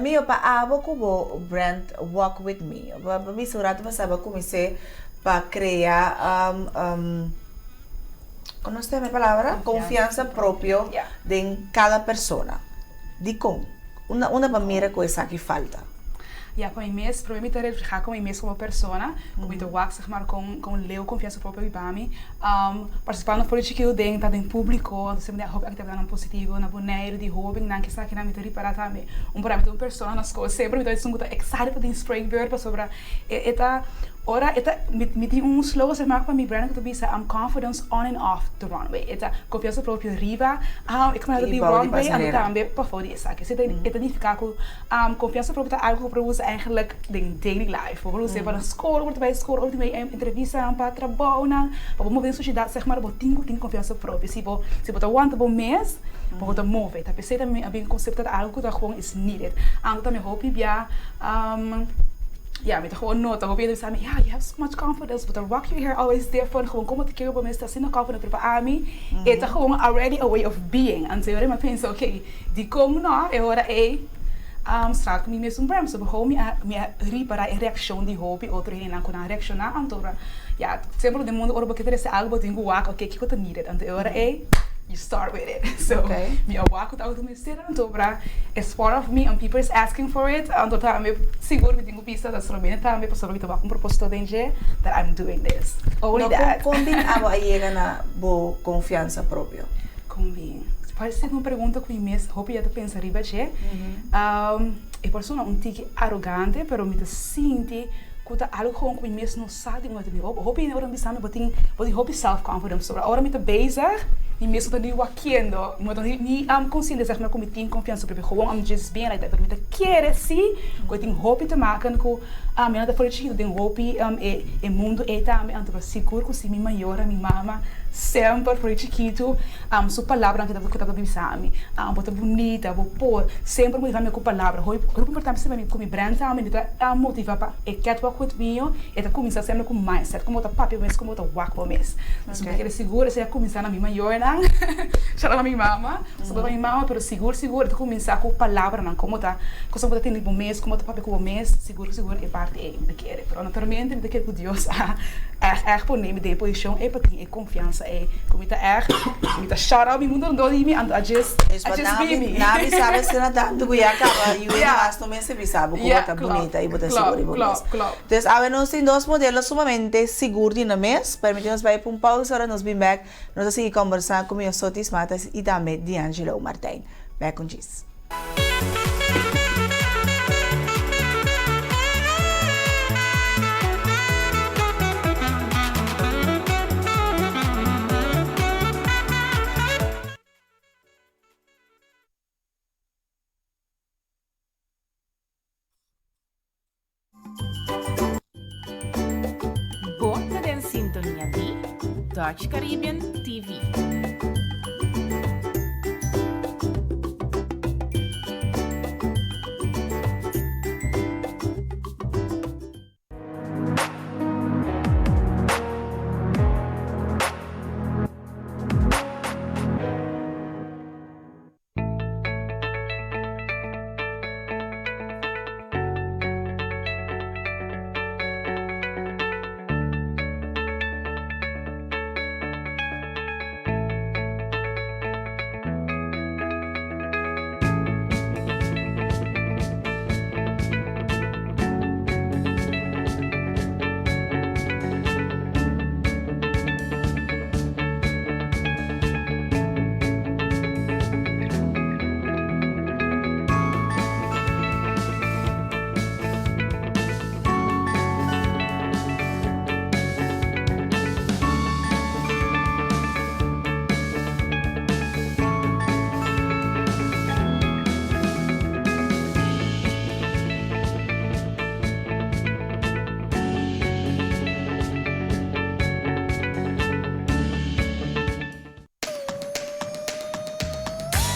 Mio, pa abo ku bo brand Walk With Me, bo a bisa un rato pasá bo a kumins'é pa krea, kono nos ta yama e palabra? Konfiansa propio den kada persona. Dikon? Unda unda bo a mira ku esaki falta? Ya, pa mi mes, promé mi ta reflehá ku mi mes komo persona, ku mi ta wak zeg maar kon kon leu konfiansa propio biba mi. Partisipando for di chikitu den ta den públiko, anto semper hopi aktividatnan positivo na Boneiru di hóbennan kisakinan mi ta ripará tambe. Un por mi ta un persona na skol semper mi ta esun ku ta excited pa tin spreekbeurt pasobra e e ta ora e ta mi mi tin un slogan zeg maar pa mi brand ku ta bisa I'm confidence on and off the runway. E ta konfiansa propio riba e kaminda di runway anto tambe pafó di esaki. Esei ta e ta nifiká ku Konfiansa propio ta algu ku bo por usa eigenlijk den daily life. Bo por us'é pa na skol, ora bo ta bai skol, ora bo tin bai entrevistanan pa trabounan, pa bo move den sosiedat sèg mar bo tin ku tin konfiansa propio. Si bo si bo ta wanta bo mes, bo por ta move. Ta p'esei tambe a bin konsepto ta algu ku ta gewoon is needed. Anto tambe hopi bia ya mi ta gewoon nota hopi hende bisa mi ya you have so much confidence, bo ta rock your hair always different, gewoon komo ta kere bo mes ta asina confident, pero pa ami e ta gewoon already a way of being. Anto e ora mi a pensa okay. Dikon no? E ora ei start ku mi mesun brand. So begon mi a mi a ripará e reakshon di hopi otro hendenan ku nan a reakshoná. Anto ora ya semper den mundu ora bo ke trese algu bo tin ku wak oke kiko ta needed. Anto e ora ei you start with it. So mi a wak ku ta algu ku mester anto ora it's part of me and people is asking for it anto tambe sigur mi tin ku bisa ta solamente tambe pasobra mi ta wak un proposito den dje that I'm doing this. Only that. Kon bin abo a yega na bo konfiansa propio? Kon bin? Parse un pregunta ku mi mes hopi ya ta pensa riba dje. E por sona un tiki arogante, pero mi ta sinti ku ta algu gewoon ku mi mes no sa di unda ta bin. Hopi hende ora mi bisa mi bo tin bo tin hopi self confidence pasobra ora mi ta bezig mi mes no ta ni wakiendo, mi no ta ni konsiente zeg maar ku mi tin konfiansa propio. Gewoon I'm just being like that. Pero mi ta kere si ku e tin hopi te maken ku mi no ta for di chikitu den hopi e mundu ei tambe. Anto sigur ku si mi mayor, mi mama semper for di chikitu. Su palabranan ku ta tabata bisa mi, Bo ta bunita, bo por. Semper motiva mi ku palabra. Hopi importante pa mi ku mi brand tambe, mi ta motiva pa e catwalk ku mio, e ta kuminsá semper ku mindset, komo bo ta papia bo mes, komo bo ta wak bo mes. Entonces mi ta kere sigur esei a kuminsá na mi mayornan, shout out na mi mama, sobre todo mi mama, pero sigur sigur e ta kuminsá ku palabranan, komo ta, kosa bo ta tene bo mes, komo bo ta papia ku bo mes, sigur sigur e parti ei mi ta kere. Pero naturalmente mi ta kere ku Dios a ègt ègt pone mi den e posishon ei pa tin e konfiansa ei ku mi ta ègt mi ta shout out mi mundu rondó di mi anto a djis a djis bi mi. Nan a bisa bo asina tantu ku ya kaba yu hende mas no mester bisa bo ku bo ta bunita i bo ta sigur di bo mes. Entonces awe nos tin dos modelo sumamente sigur di nan mes. Permiti nos bai pa un pausa ora nos bin bek nos a sigui kombersá ku Miosotis Matas i tambe Diangelo Martijn. Bek un djis. Dutch Caribbean TV.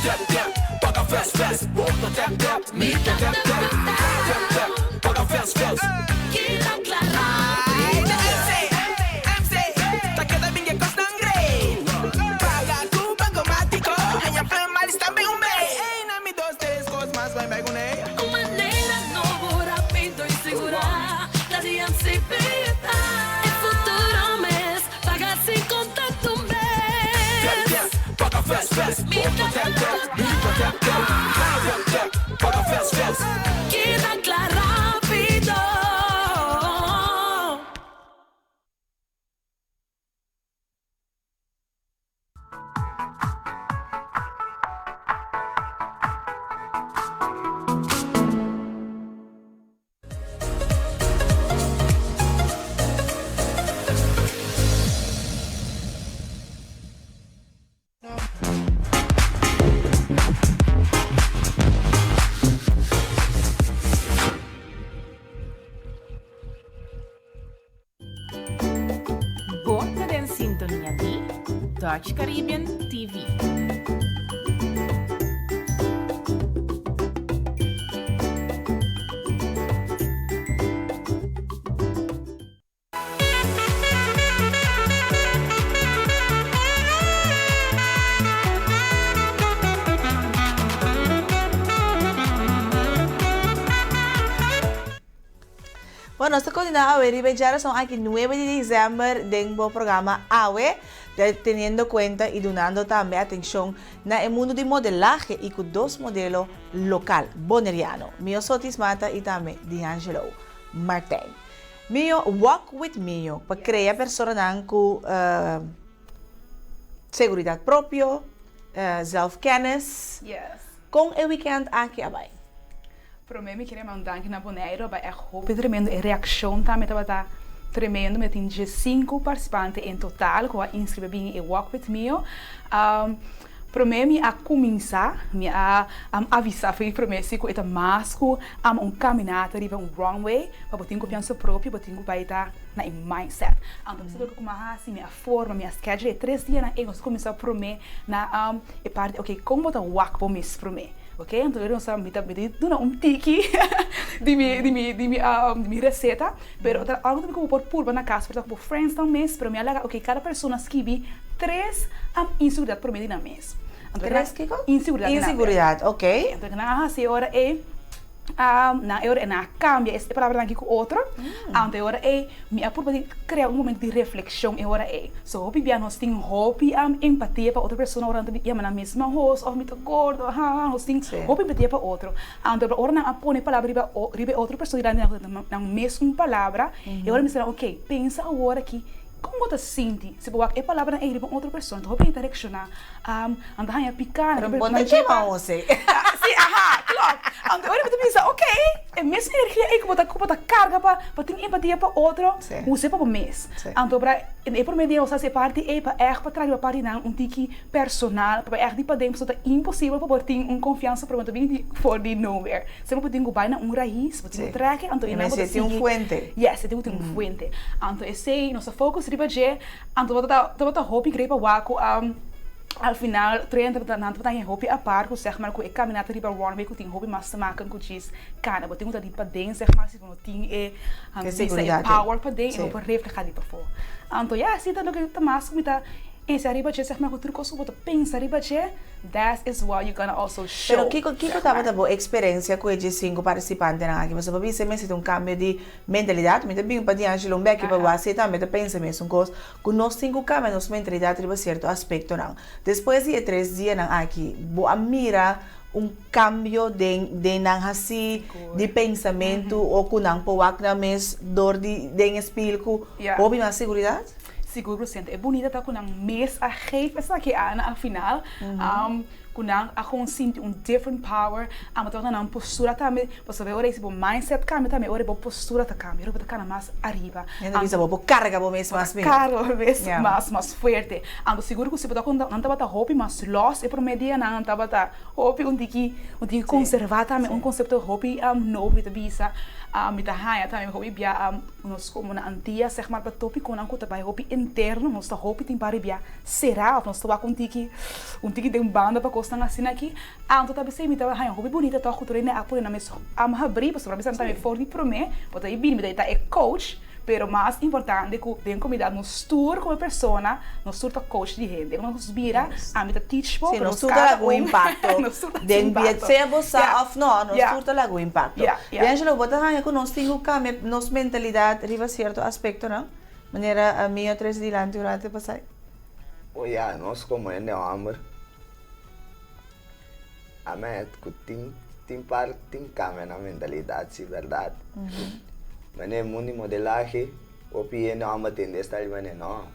Tap tap, paga fast fast, bo ta tap tap, mi ta tap tap, tap tap, paga fast fast. Keda kla rápido. MC, MC, ta keda bin e kosnan great. Paga ku Bankomatiko, haña plan malis tambe un bey. Ey, na mi dos tres kos mas bai bai kuné. Un manera nobo, rápido i sigurá, ta di MCB ta. E futuro mes, paga sin kontakto mes. Tap tap, paga fast fast, bo ta tap tap, mi ta tap tap, tap tap, paga fast fast. Keda kla rápido. Bo ta den sintonia di Dutch Caribbean TV. Bueno, nos ta continua awe riba e djarason aki nuebe di december den bo programa Awe, teniendo cuenta y dunando tambe atencion na e mundo di modelahe y cu dos modelo local Boneriano, Mio Sotis Mata y tambe D'Angelo Martijn. Mio Walk with Mio pa crea personanan cu seguridad propio, zelfkennis. Con e weekend aki a bay? Promé mi kere manda un danki na Boneiru pa e hopi tremendo e reakshon tambe tabata tremendo mi a tin diesinku partisipante en total ku a inskribí bin e Walk with Mio. Promé mi a kuminsá mi a avisá for di promé si ku e ta mas ku un kaminata riba un runway pa bo tin konfiansa propio bo tin ku bai ta na e mindset. Anto mi sa loke ku mi a hasi mi a forma mi a schedule e tres dianan ei nos a kuminsá promé na e parti oke kon bo ta wak bo mes promé. Ok, anto yo sa mi ta mi ta duna un tiki di mi di mi di mi di mi receta, pero ta algo tambe ku bo por purba na kas, por ta ku bo friendsnan mes, pero mi a laga ok kada persona skibi tres inseguridat prome di nan mes. Anto Tres kiko? Inseguridat di nan mes. Inseguridat, ok. Anto nan a hasi e ora ei nan e ora ei nan a kambia e palabranan aki ku otro, anto e ora ei Mi a purba di krea un momento di reflekshon e ora ei. So hopi bia nos tin hopi empatia pa otro persona ora nan ta yama nan mes mahos of mi ta gordo ha nos tin hopi empatia pa otro. Anto ora nan a pone palabra riba riba e otro persona dilanti nan nan mes un palabra e ora mi sa ok pensa awor aki kon bo ta sinti si bo wak e palabranan ei riba un otro persona hopi hende ta reakshoná Nan ta haña piká, nan Pero bo ta kema ose. Sí, aha, klòp. Anto ora mi ta bisa, ok, e mes energia ei ku bo ta ku bo ta karga. karga pa pa tin empatia pa otro, huse pa bo mes. Anto bra e promé dia nos hasi e parti ei pa ègt pa traha riba parti nan un tiki personal, pa ègt di paden pasobra ta imposibel pa bo tin un konfiansa promé ta bini di for di nowhere. Semper bo tin ku bai na un rais, bo tin ku trèk e anto einan bo ta sigui. Yes, e tin ku tin un fuente. Anto esei nos ta focus riba dje, anto tabata hopi grei pa wak ku al final tur hende tabata nan tabata haña hopi apart ku sègmar ku e kaminata riba runway ku tin hopi mas te maken ku djis kana. Bo tin ku ta di paden sègmar si bo no tin e bisa e power paden e no por reflehá di pafó. Anto ya asina ta loke ta mas ku mi ta enseñá riba dje sègmar ku tur kos ku bo ta pensa riba dje that is what you gonna also show. Pero kiko kiko tabata bo eksperensia ku e diesinku partisipantenan aki? Pasobra bo bisa mester ta un kambio di Mentalidad, mi ta bin pa D'Angelo un beki pa wak si e tambe ta pensa mesun kos, ku nos tin ku kambia nos mentalidad riba sierto aspektonan. Despues di e tres dianan aki, bo a mira un kambio den den nan hasi di pensamentu o ku nan por wak nan mes dor di den e spil ku hopi mas seguridat? Sigur ku siente. E bunita ta ku nan mes a geef esaki ana al final. Ku nan a kon sinti un different power, amo tabata nan postura tambe, pasobra e ora ei si bo mindset kambia tambe e ora ei bo postura ta kambia, e ora bo ta kana mas ariba. Hende bisa bo por karga bo mes mas mihó. Bo ta karga bo mes mas mas fuerte. Anto sigur ku si bo ta konta nan tabata hopi mas lòs e promé dianan, nan tabata hopi un tiki un tiki konservá tambe, un konsepto hopi nobo mi ta bisa, mi ta haña tambe hopi bia nos komo na Antia sègmar pa topikonan ku ta bai hopi interno, nos ta hopi tin pari bia será òf nos ta wak un tiki Un tiki den banda pa kosnan asina aki. Anto ta bisei mi tabata haña hopi bunita tòg ku tur hende a pone nan mes am habrí pasobra mi sa tambe for di promé bo ta e bini mi ta e ta e coach pero mas importante ku den komunidat nos tur komo persona nos tur ta coach di hende ora nos bira ami ta teach bo Sí, pero nos nos tur ta kada laga un un impakto nos tur ta hasi den bia impakto. sea bo sa Ya, òf no nos ya. tur ta laga un impakto. Ya, ya. D'Angelo bo ta haña ku nos tin ku kambia nos mentalidat riba sierto aspektonan manera ami a trese dilanti un rato pasá? O ya, nos komo hende hòmber, a mei ku tin tin par tin kambia nan mentalidat si bèrdat. Manera mundu di modelahe, hopi hende hòmber tende esta di manera no,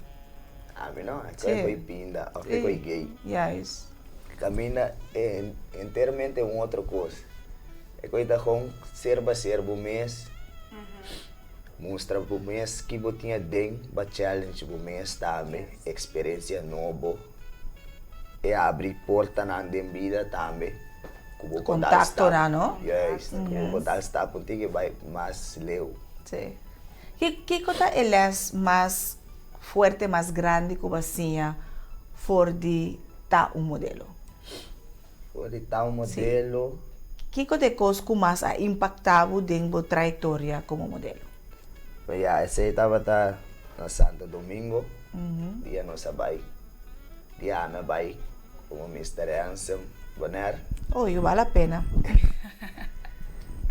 ami no, e koi koi pinda òf e koi gay. Kaminda e enteramente un otro kos. E koi ta kon ser ba ser bo mes. Mustra bo mes ki bo tin aden, ba challenge bo mes tambe, experiencia nobo, e abri portanan den bida tambe ku bo por dal stap. Contactonan, no? Juist, ku bo por dal stap un tiki bai mas leu. Sí. Kiko ta e les mas fuerte, mas grandi ku bo a siña for di ta un modelo? For di ta un modelo. Kiko ta e kos ku mas a impaktá bo den bo trayektoria komo modelo? Pues ya, esei tabata na Santo Domingo, dia nos a bai, dia ami a bai komo Mister Handsome Bonaire. Oh, yu bal la pena.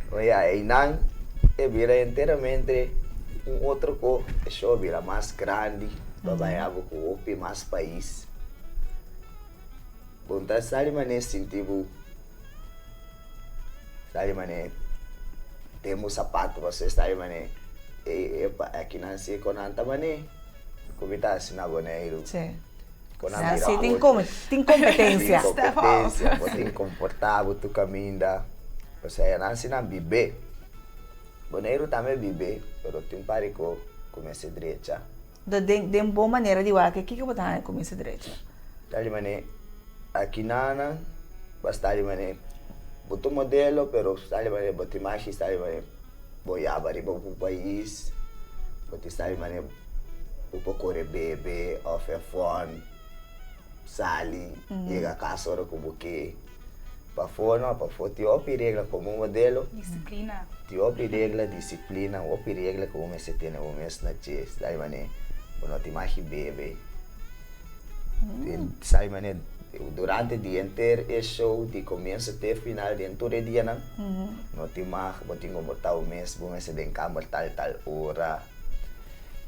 Pues ya, einan e bira enteramente un otro ko, e show a bira mas grandi, bo a bai abo ku hopi mas pais. Bo ta sali manera sinti bo sali manera den bo sapato pasobra sali manera ey epa aki nan si kon nan ta manera ku mi ta hasi na Boneiru kon nan bira Si tin otro tin kompetensia tin kompetensia bo tin komporta bo tur kaminda osea nan si nan bibe Boneiru tambe bibe pero tin un par di ko ku mester drecha. Den den bo manera di wak kiko bo ta haña kuminsa drecha? Ta di manera aki nan ba sta di manera bo ta modelo pero sta di manera bo ta imagen sta di manera bo yaba riba bo pais bo ta sta di manera bo por kore bebe of e fòn sali yega kas ora ku bo ke. Pafó no, pafó tin hopi regla komo modelo. Disiplina. Tin hopi regla, disiplina, hopi regla ku bo mester tene bo mes na dje. Sabi manera bo no tin magi bebe. Sabi manera durante di henter e show di komienso te final den tur e dianan no tin mag bo tin komportá bo mes, bo mester den kamber tal tal ora.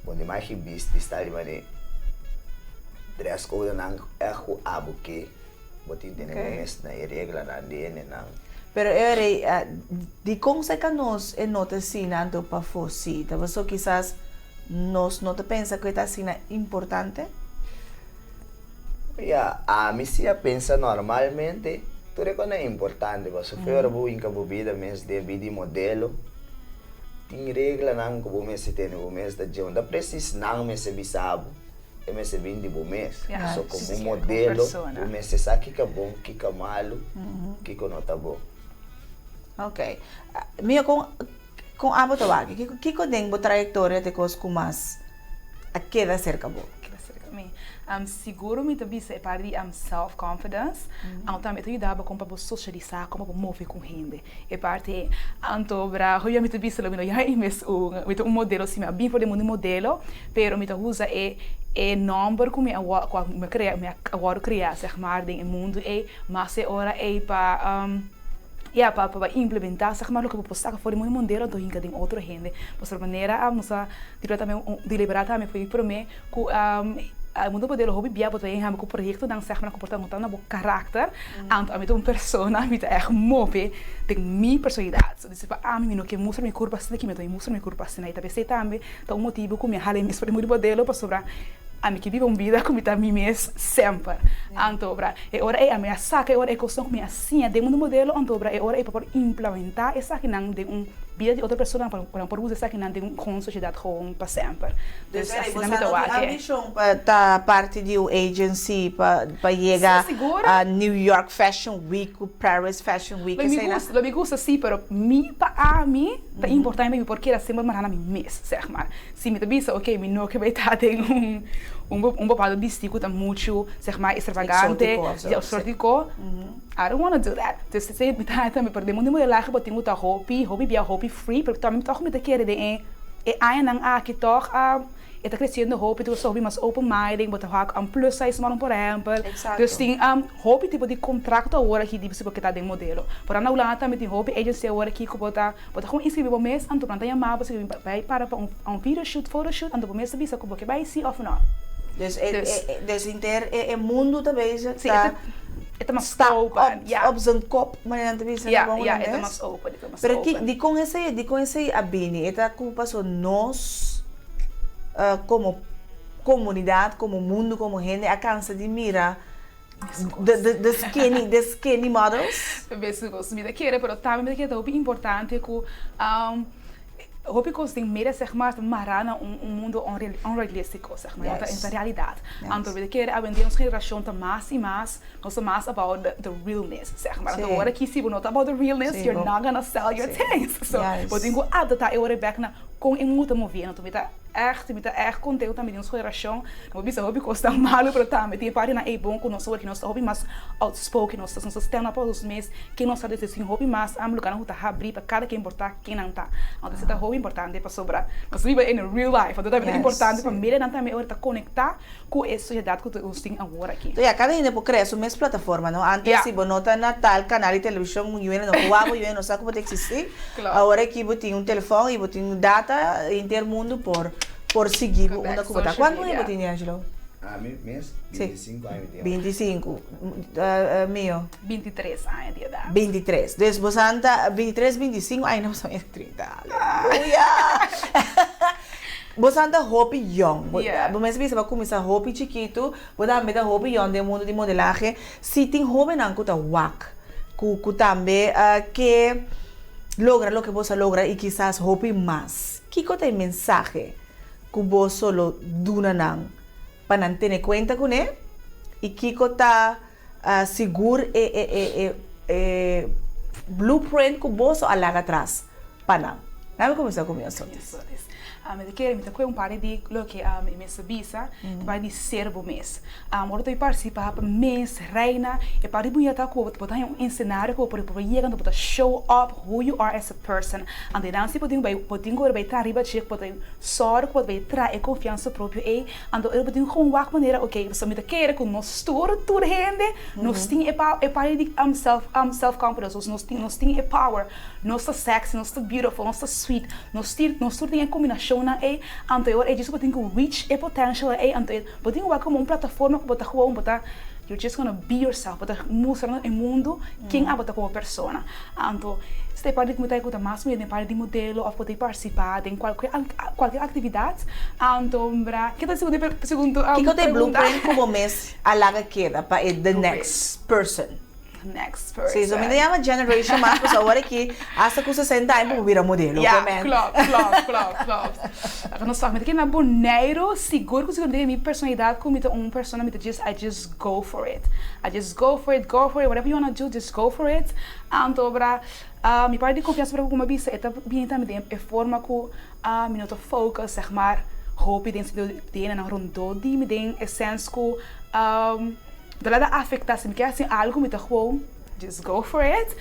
Bo no tin magi bisti sabi manera dress codenan ègt ku abo ke. Bo tin tene bo mes na e reglanan di hendenan. Pero e ora ei, dikon sa ka nos e no ta asina anto pafó sí? Ta pasobra kisas nos no ta pensa ku e ta asina importante? Ya, ami sí a pensa normalmente tur e kosnan importante pasobra ora bo hinka bo bida mes den bida di modelo. Tin reglanan ku bo mester tene bo mes ta dje. No ta presis nan mester bisa bo, e mester bin di bo mes. So komo un modelo bo mester sa kiko bon, kiko malu, kiko no ta bon. Ok. Mia kon kon abo ta wak? Kiko kiko den bo trayektoria ta e kos ku mas a keda serka bo? Keda serka mi? Sigur mi ta bisa e parti di self confidence. Anto tambe e ta yuda bo kon pa bo sosialisá, kon pa bo move ku hende. E parti ei. Anto bra hopi mi ta bisa lo mi no ya i mes un mi ta un modelo si mi a bin for di mundu modelo pero mi ta usa e e nomber ku mi a ku mi a krea mi a wòrdu krea seg maar den e mundu ei mas e ora ei pa ya pa pa implementá seg maar loke bo por saka for di mundu modelo anto hinka den otro hende pasobra manera nos a deliberá tambe for di promé Ku e mundu modelo hopi bia bo ta hami ku proyektonan sèg ku por ta nota na bo karakter, anto ami ta un persona mi ta ègt move den mi personalidat. So disi pa ami mi no ke mustra mi kurpa asina ki mi ta mustra mi kurpa asina i ta p'esei tambe ta un motibu ku mi a hala e mes for di mundu modelo pasobra ami ke biba un bida ku mi ta mi mes semper. Anto bra e ora ei ami a saka e ora e kosnan ku mi a siña den mundu modelo anto bra e ora ei pa por implementá esakinan den un bida di otro persona pa nan por usa esakinan den un sosiedat gewoon pa semper. Dus asina mi ta wak e. Ambishon pa ta parti di un agency pa pa yega a New York Fashion Week ku Paris Fashion Week esei na? Lo mi gusta si pero mi pa ami ta importante pa mi por keda semper mará na mi mes seg maar. Si mi ta bisa ok mi no ke bai ta den un un bepaaldo bisti ku ta muchu seg maar extravagante exotico I don't wanna do that. Dus esei mi ta tambe pero den mundu di modelahe bo tin ku ta hopi hopi bia hopi free pero tambe mi ta kere den e E añanan aki tòg a e ta kresiendo hopi, tur hopi mas open minded, bo ta wak un plus size model por ehèmpel. Dus tin hopi tipo di kontrakto awor aki di si bo ke ta den modelo. Por na Hulanda tambe tin hopi agency awor aki ku bo ta bo ta gewoon inskribí bo mes anto nan ta yama bo si bo bai para pa un video shoot, photo shoot anto bo mes ta bisa ku bo ke bai si òf nò. Dus e dus henter e mundu ta bezig ta E ta mas open, ya. Op z'n kop, manera nan ta bisa na bon hulandes. Ya, ya, e ta mas open. Pero ki, dikon esei, dikon esei a bini? E ta ku paso nos komo komunidat, komo mundu, komo hende a kansa di mira the, the, the skinny, the skinny models? Bes mi ta kere, pero tambe mi ta kere ta hopi importante ku Hopi kos den media zeg maar ta mará na un un mundo onrealístiko zeg maar, no ta ta realidat. Anto mi ta kere awendia nos generashon ta mas i mas, nos ta mas about the realness zeg maar. Anto ora ki si bo no ta about the realness you're not gonna sell your things. So bo tin ku adaptá e ora bèk na kon e mundu ta moviendo. Anto mi ta ègt mi ta ègt kontento tambe di nos generashon. No por bisa hopi kos ta malu pero tambe tin e partinan ei bon ku nos awor ki nos ta hopi mas outspoken, nos ta nos ta stand up pa nos mes, ken nos ta desde tin hopi mas lugarnan ku ta habrí pa kada ken por ta. Ken nan ta. Anto esei ta hopi importante pasobra nos biba in real life. Anto ta importante pa medianan tambe ora ta conecta cu e sociedad cu nos tin awor aki. To ya, cada hende por crea su mes plataforma, no? Antes si bo no ta na tal canal di television, yu hende no por wak bo, yu hende no sa cu bo ta existi. Awor aki bo tin un telefon y bo tin data, henter mundo por por sigui bo unda cu bo ta. Cuanto aña bo tin, D'Angelo? Ami mes? 25 aña mi tin. 25. Mio? 23 aña di edat. 23. Dus bosan ta 23, 25, ay no bosan e 30. Aleluya! Bosan ta hopi yong. Bo mes bisa bo a kuminsá hopi chikitu, bo tambe ta hopi yong den mundu di modelahe. Si tin hóbennan ku ta wak, ku ku tambe ke logra loke boso a logra i kisas hopi mas, kiko ta e mensahe ku boso lo duna nan pa nan tene kuenta kuné i kiko ta Sigur e e e e e blueprint ku boso a laga atras pa nan. Nan mi kuminsá ku mi asotes. Mi ta kere mi ta kohe un parti di loke e mes a bisa, e parti di ser bo mes. Ora ta partisipá pa mes reina, e parti bunita ta ku bo ta haña un esenario ku bo por por yega anto bo ta show up who you are as a person. Anto e nan si bo tin bai bo tin ku bai traha riba dje bo ta sòru ku bo ta bai traha e konfiansa propio ei. Anto e bo tin ku wak manera ok pasobra mi ta kere ku nos Tur tur hende nos tin e e parti di self self confidence nos nos tin nos tin e power nos ta sexy nos ta beautiful nos ta sweet nos tin nos tur tin e combinacionnan ey anto e ora ey djis bo tin cu reach e potential ey anto e bo tin cu wak como un plataforma cu bo ta gewoon bo ta you're just gonna be yourself bo ta mustra na e mundo ken abo ta como persona anto esta e parti cu mi ta gusta mas den e parti di modelo of bo ta participa den cualkier cualkier actividad anto bra ke ta e segundo Kiko ta e blueprint ku bo mes a laga keda pa e the next person? next person. Sí, so mi ta yama generation mas pasobra awor aki hasta ku sesenta aña bo por bira modelo, Ja, ke men. klopt, klopt, klopt, klopt. Laga nos wak, mi ta kere na Boneiru, sigur ku sigur mi ta kere mi personalidad ku mi ta un persona mi ta just, I just go for it. I just go for it, go for it, whatever you wanna do, just go for it. Anto bra, mi parti di konfiansa bra ku mi a bisa e ta bini tambe den e forma ku mi no ta focus zeg maar hopi den sentido di hendenan rondó di mi den e sens ku Ta laga afecta si mi kier haci algo mi ta gewoon just go for it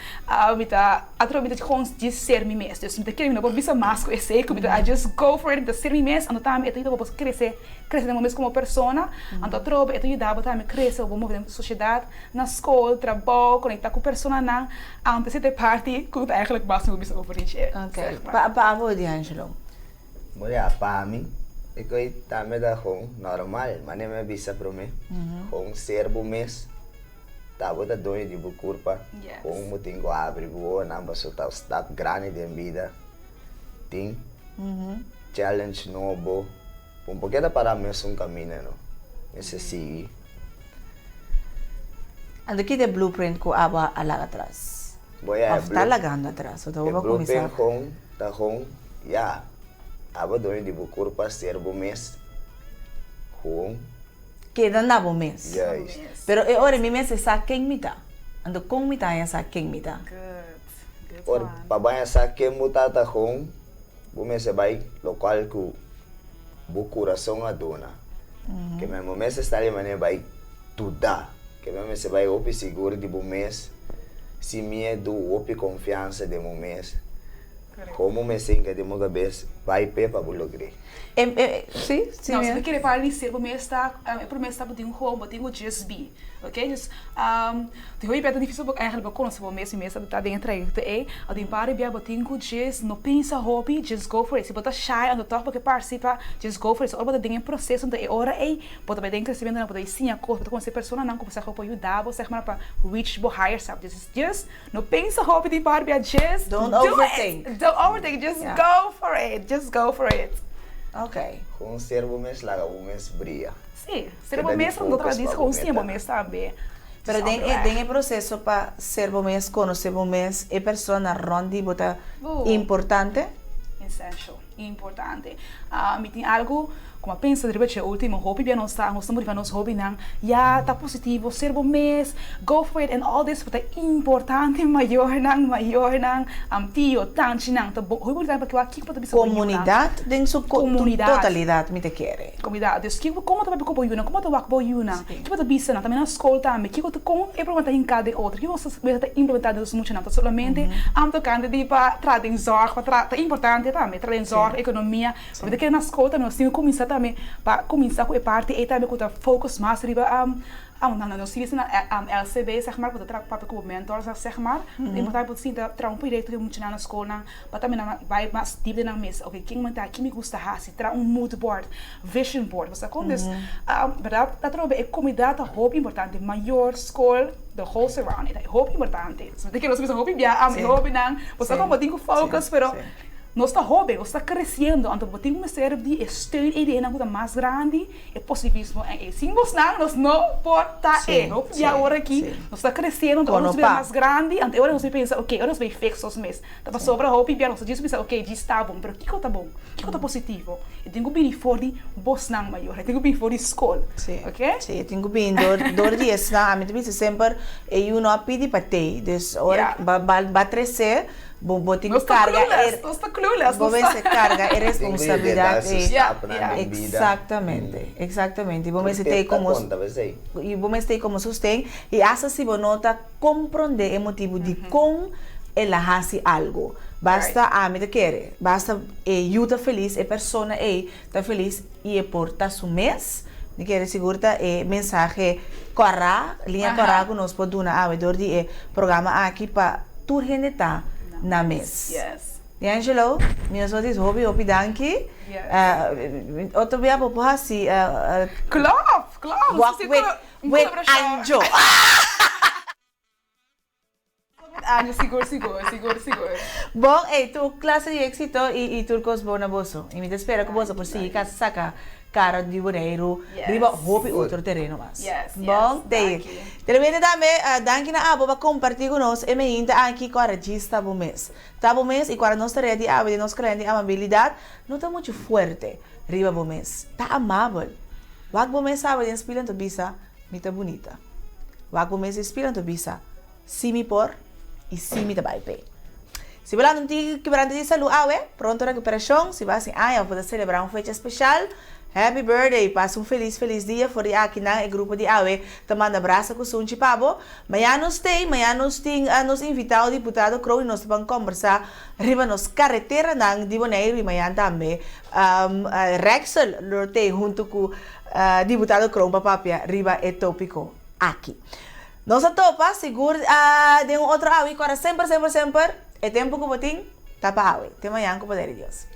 mi ta atrobe mi ta gewoon djis ser mi mes dus mi ta kere mi no por bisa mas cu esey cu mi ta just go for it mi ta ser mi mes anto tambe e ta yuda bo pa crece crece den bo mes como persona anto atrobe e ta yuda bo tambe crece bo move den sociedad na school trabou conecta cu personanan anto esey ta e parti cu ta eigenlijk mas mi por bisa over dje Okay pa abo D'Angelo. Bo ya pa mi, e koe tambe ta gewoon normal, mane mi a bisa prome, gewoon ser bo mes, ta bo ta doño di bo kurpa, gewoon bo tin ku abri bo ohonan pasobra ta un stap grandi den bida, tin challenge nobo, bo no por keda para mesun kaminda no, mester sigui. Anto ki ta e blueprint ku abo a laga atras? Bo ya e Of ta lagando atras? O ta e bo kuminsá? blueprint gewoon ta gewoon ya abo doño di bo kurpa ser bo mes gewoon. Keda na bo mes. Juist. Pero e ora mi mester sa ken mi ta. Anto kon mi ta haña sa ken mi ta? Good. Good Ora one. pa bo haña sa ken bo ta ta gewoon bo mester bai lokual ku bo kurason a duna. Ke men bo mester sta di manera bai duda. Ke men mester bai hopi sigur di bo mes, sin miedu, hopi konfiansa den bo mes. Komo mester hinka den bo kabes, bai p'e pa bo logr'é. Sí, sí. No, si bo kere para di ser bo mes ta, e prome stap bo tin ku bo tin ku just be, ok? Dus, di hopi bia ta dificil bo eigenlijk bo conoce bo mes, mi mes ta den e trayecto ey, a tin par di bia bo tin ku just no pensa hopi, just go for it. Si bo ta shy anto toch bo ke participa, just go for it. So ora bo ta den e proceso anto e ora ey Bo ta bai den crecimiento bo ta bai siña cos, bo ta conoce personanan cu bo por yuda bo zeg maar pa reach bo higher self. Dus just no pensa hopi di barbia, just Don't do overthink. it. Don't overthink, just go for it, just go for it. Okay. Gewoon ser bo mes laga bo mes bria. Sí, ser bo mes no ta dici gewoon siña bo mes tambe. Pero den e den e proceso pa ser bo mes, conoce bo mes, e persona rond di bo ta importante? Essential. Importante. Mi tin algu ku mi a pensa riba dje ultimo hopi bia nos ta nos ta motiva nos hobinan ya ta positivo ser bo mes go for it and all this ta importante mayornan mayornan tio tanchinan ta hopi importante pa kiwa kiko bo ta bisa bo yunan. Komunidat den su totalidat mi ta kere. Komunidat dus kiko komo ta papia ku bo yunan komo ta wak bo yunan kiko bo ta bisa nan tambe na skol tambe kiko ta kon e problema ta hinká den otro kiko nos ta implementá den nos muchanan ta solamente am tokante di pa traha den zòrg pa traha ta importante tambe traha den zòrg ekonomia pasobra ta kere na skol tambe nos tin ku kuminsá tambe pa kuminsá ku e parti ei tambe ku ta focus mas riba nos sigui na LCB sèg mar ku ta traha papia ku bo mentor sèg mar ta importante pa sinta traha un proyekto ku e muchanan na skolnan pa tambe nan bai mas dip den nan mes oke ken mi ta ki mi gusta hasi traha un mood board vision board bo sa kon dus berdad atrobe e komunidat ta hopi importante mayor skol the whole surrounding ta hopi importante so mi ta kere nos bisa hopi bia ami hopinan bo sa kon bo tin ku focus pero nos ta hoben nos ta creciendo anto bo tin ku mester di e steun ei di hendenan ku ta mas grandi E positivismo en e. Sin bosnan nos no por ta e. Hopi bia ora aki nos ta creciendo, anto ora nos bira mas grandi, anto e ora nos bay pensa, ok, ora nos bay fix nos mes. Ta pasobra hopi bia nos ta djis bisa, ok, djis ta bon, pero kiko ta bon? Kiko ta positivo? E tin ku bini for di bosnan mayor, e tin ku bini for di skol. Ok? Sí, e tin ku bini dor dor di esnan. Ami ta bisa semper e yu no a pidi pa tei, dus ora ba ba trese. Bo bo tin Nos ta carga clueless, e nos ta clueless, bo nos ta. mester carga e Tin ku responsabilidad yega su e stapnan den bida. Exactamente, exactamente. Y bo Tur mester tei tep ta como konta p'esei. y bo mester tei como sosten y hasta si bo no ta comprende e motibu dikon el a haci algo. Basta ami ta kere, basta e yu ta feliz, e persona ey ta feliz y e por ta su mes. Mi kere sigur ta e mensahe kòrá, liña kòrá ku nos por duna awe dor di e programa aki pa tur hende ta na mes. D'Angelo, mi nos por bisa hopi hopi danki. Otro bia bo por hasi Klopt, klopt. Walk with with Anjo. Ah, no, sigur, sigur, sigur, sigur. Bon, ey, tur clase di exito y y tur cos bon na boso. Y mi ta spera cu boso por sigui casa saca cara di Boneiru riba hopi otro tereno mas. Yes, yes, Bon, te. danki. Televidente tambe, danki na abo pa comparti cu nos e meinta aki cu a regista bo mes. Ta bo mes y cu a nos tarea di awe den nos kalender di amabilidad no ta mucho fuerte riba bo mes. Ta amabel. Wak bo mes awe den spiel anto bisa, Mi ta bunita. Wak bo mes den spiel anto bisa, Si mi por y si mi ta bai p'e. Si bo lanta un tiki kibrante di salú awe, pronto recuperacion. Si bo hasi aña of bo ta celebra un fecha special, Happy birthday! Pasa un feliz feliz dia for di akinan e grupo di awe ta manda brasa ku sunchi pa bo. Mañana nos tei, mañana nos tin nos invitado diputado Kroon y nos ta ban kombersa riba nos kareteranan di Boneiru y mañana tambe Rexel lo tei huntu ku diputado Kroon pa papia riba e topiko aki. Nos a topa sigur den un otro awe y kora semper semper semper e tempu ku bo tin ta pa awe. Te mañana ku poder di Dios.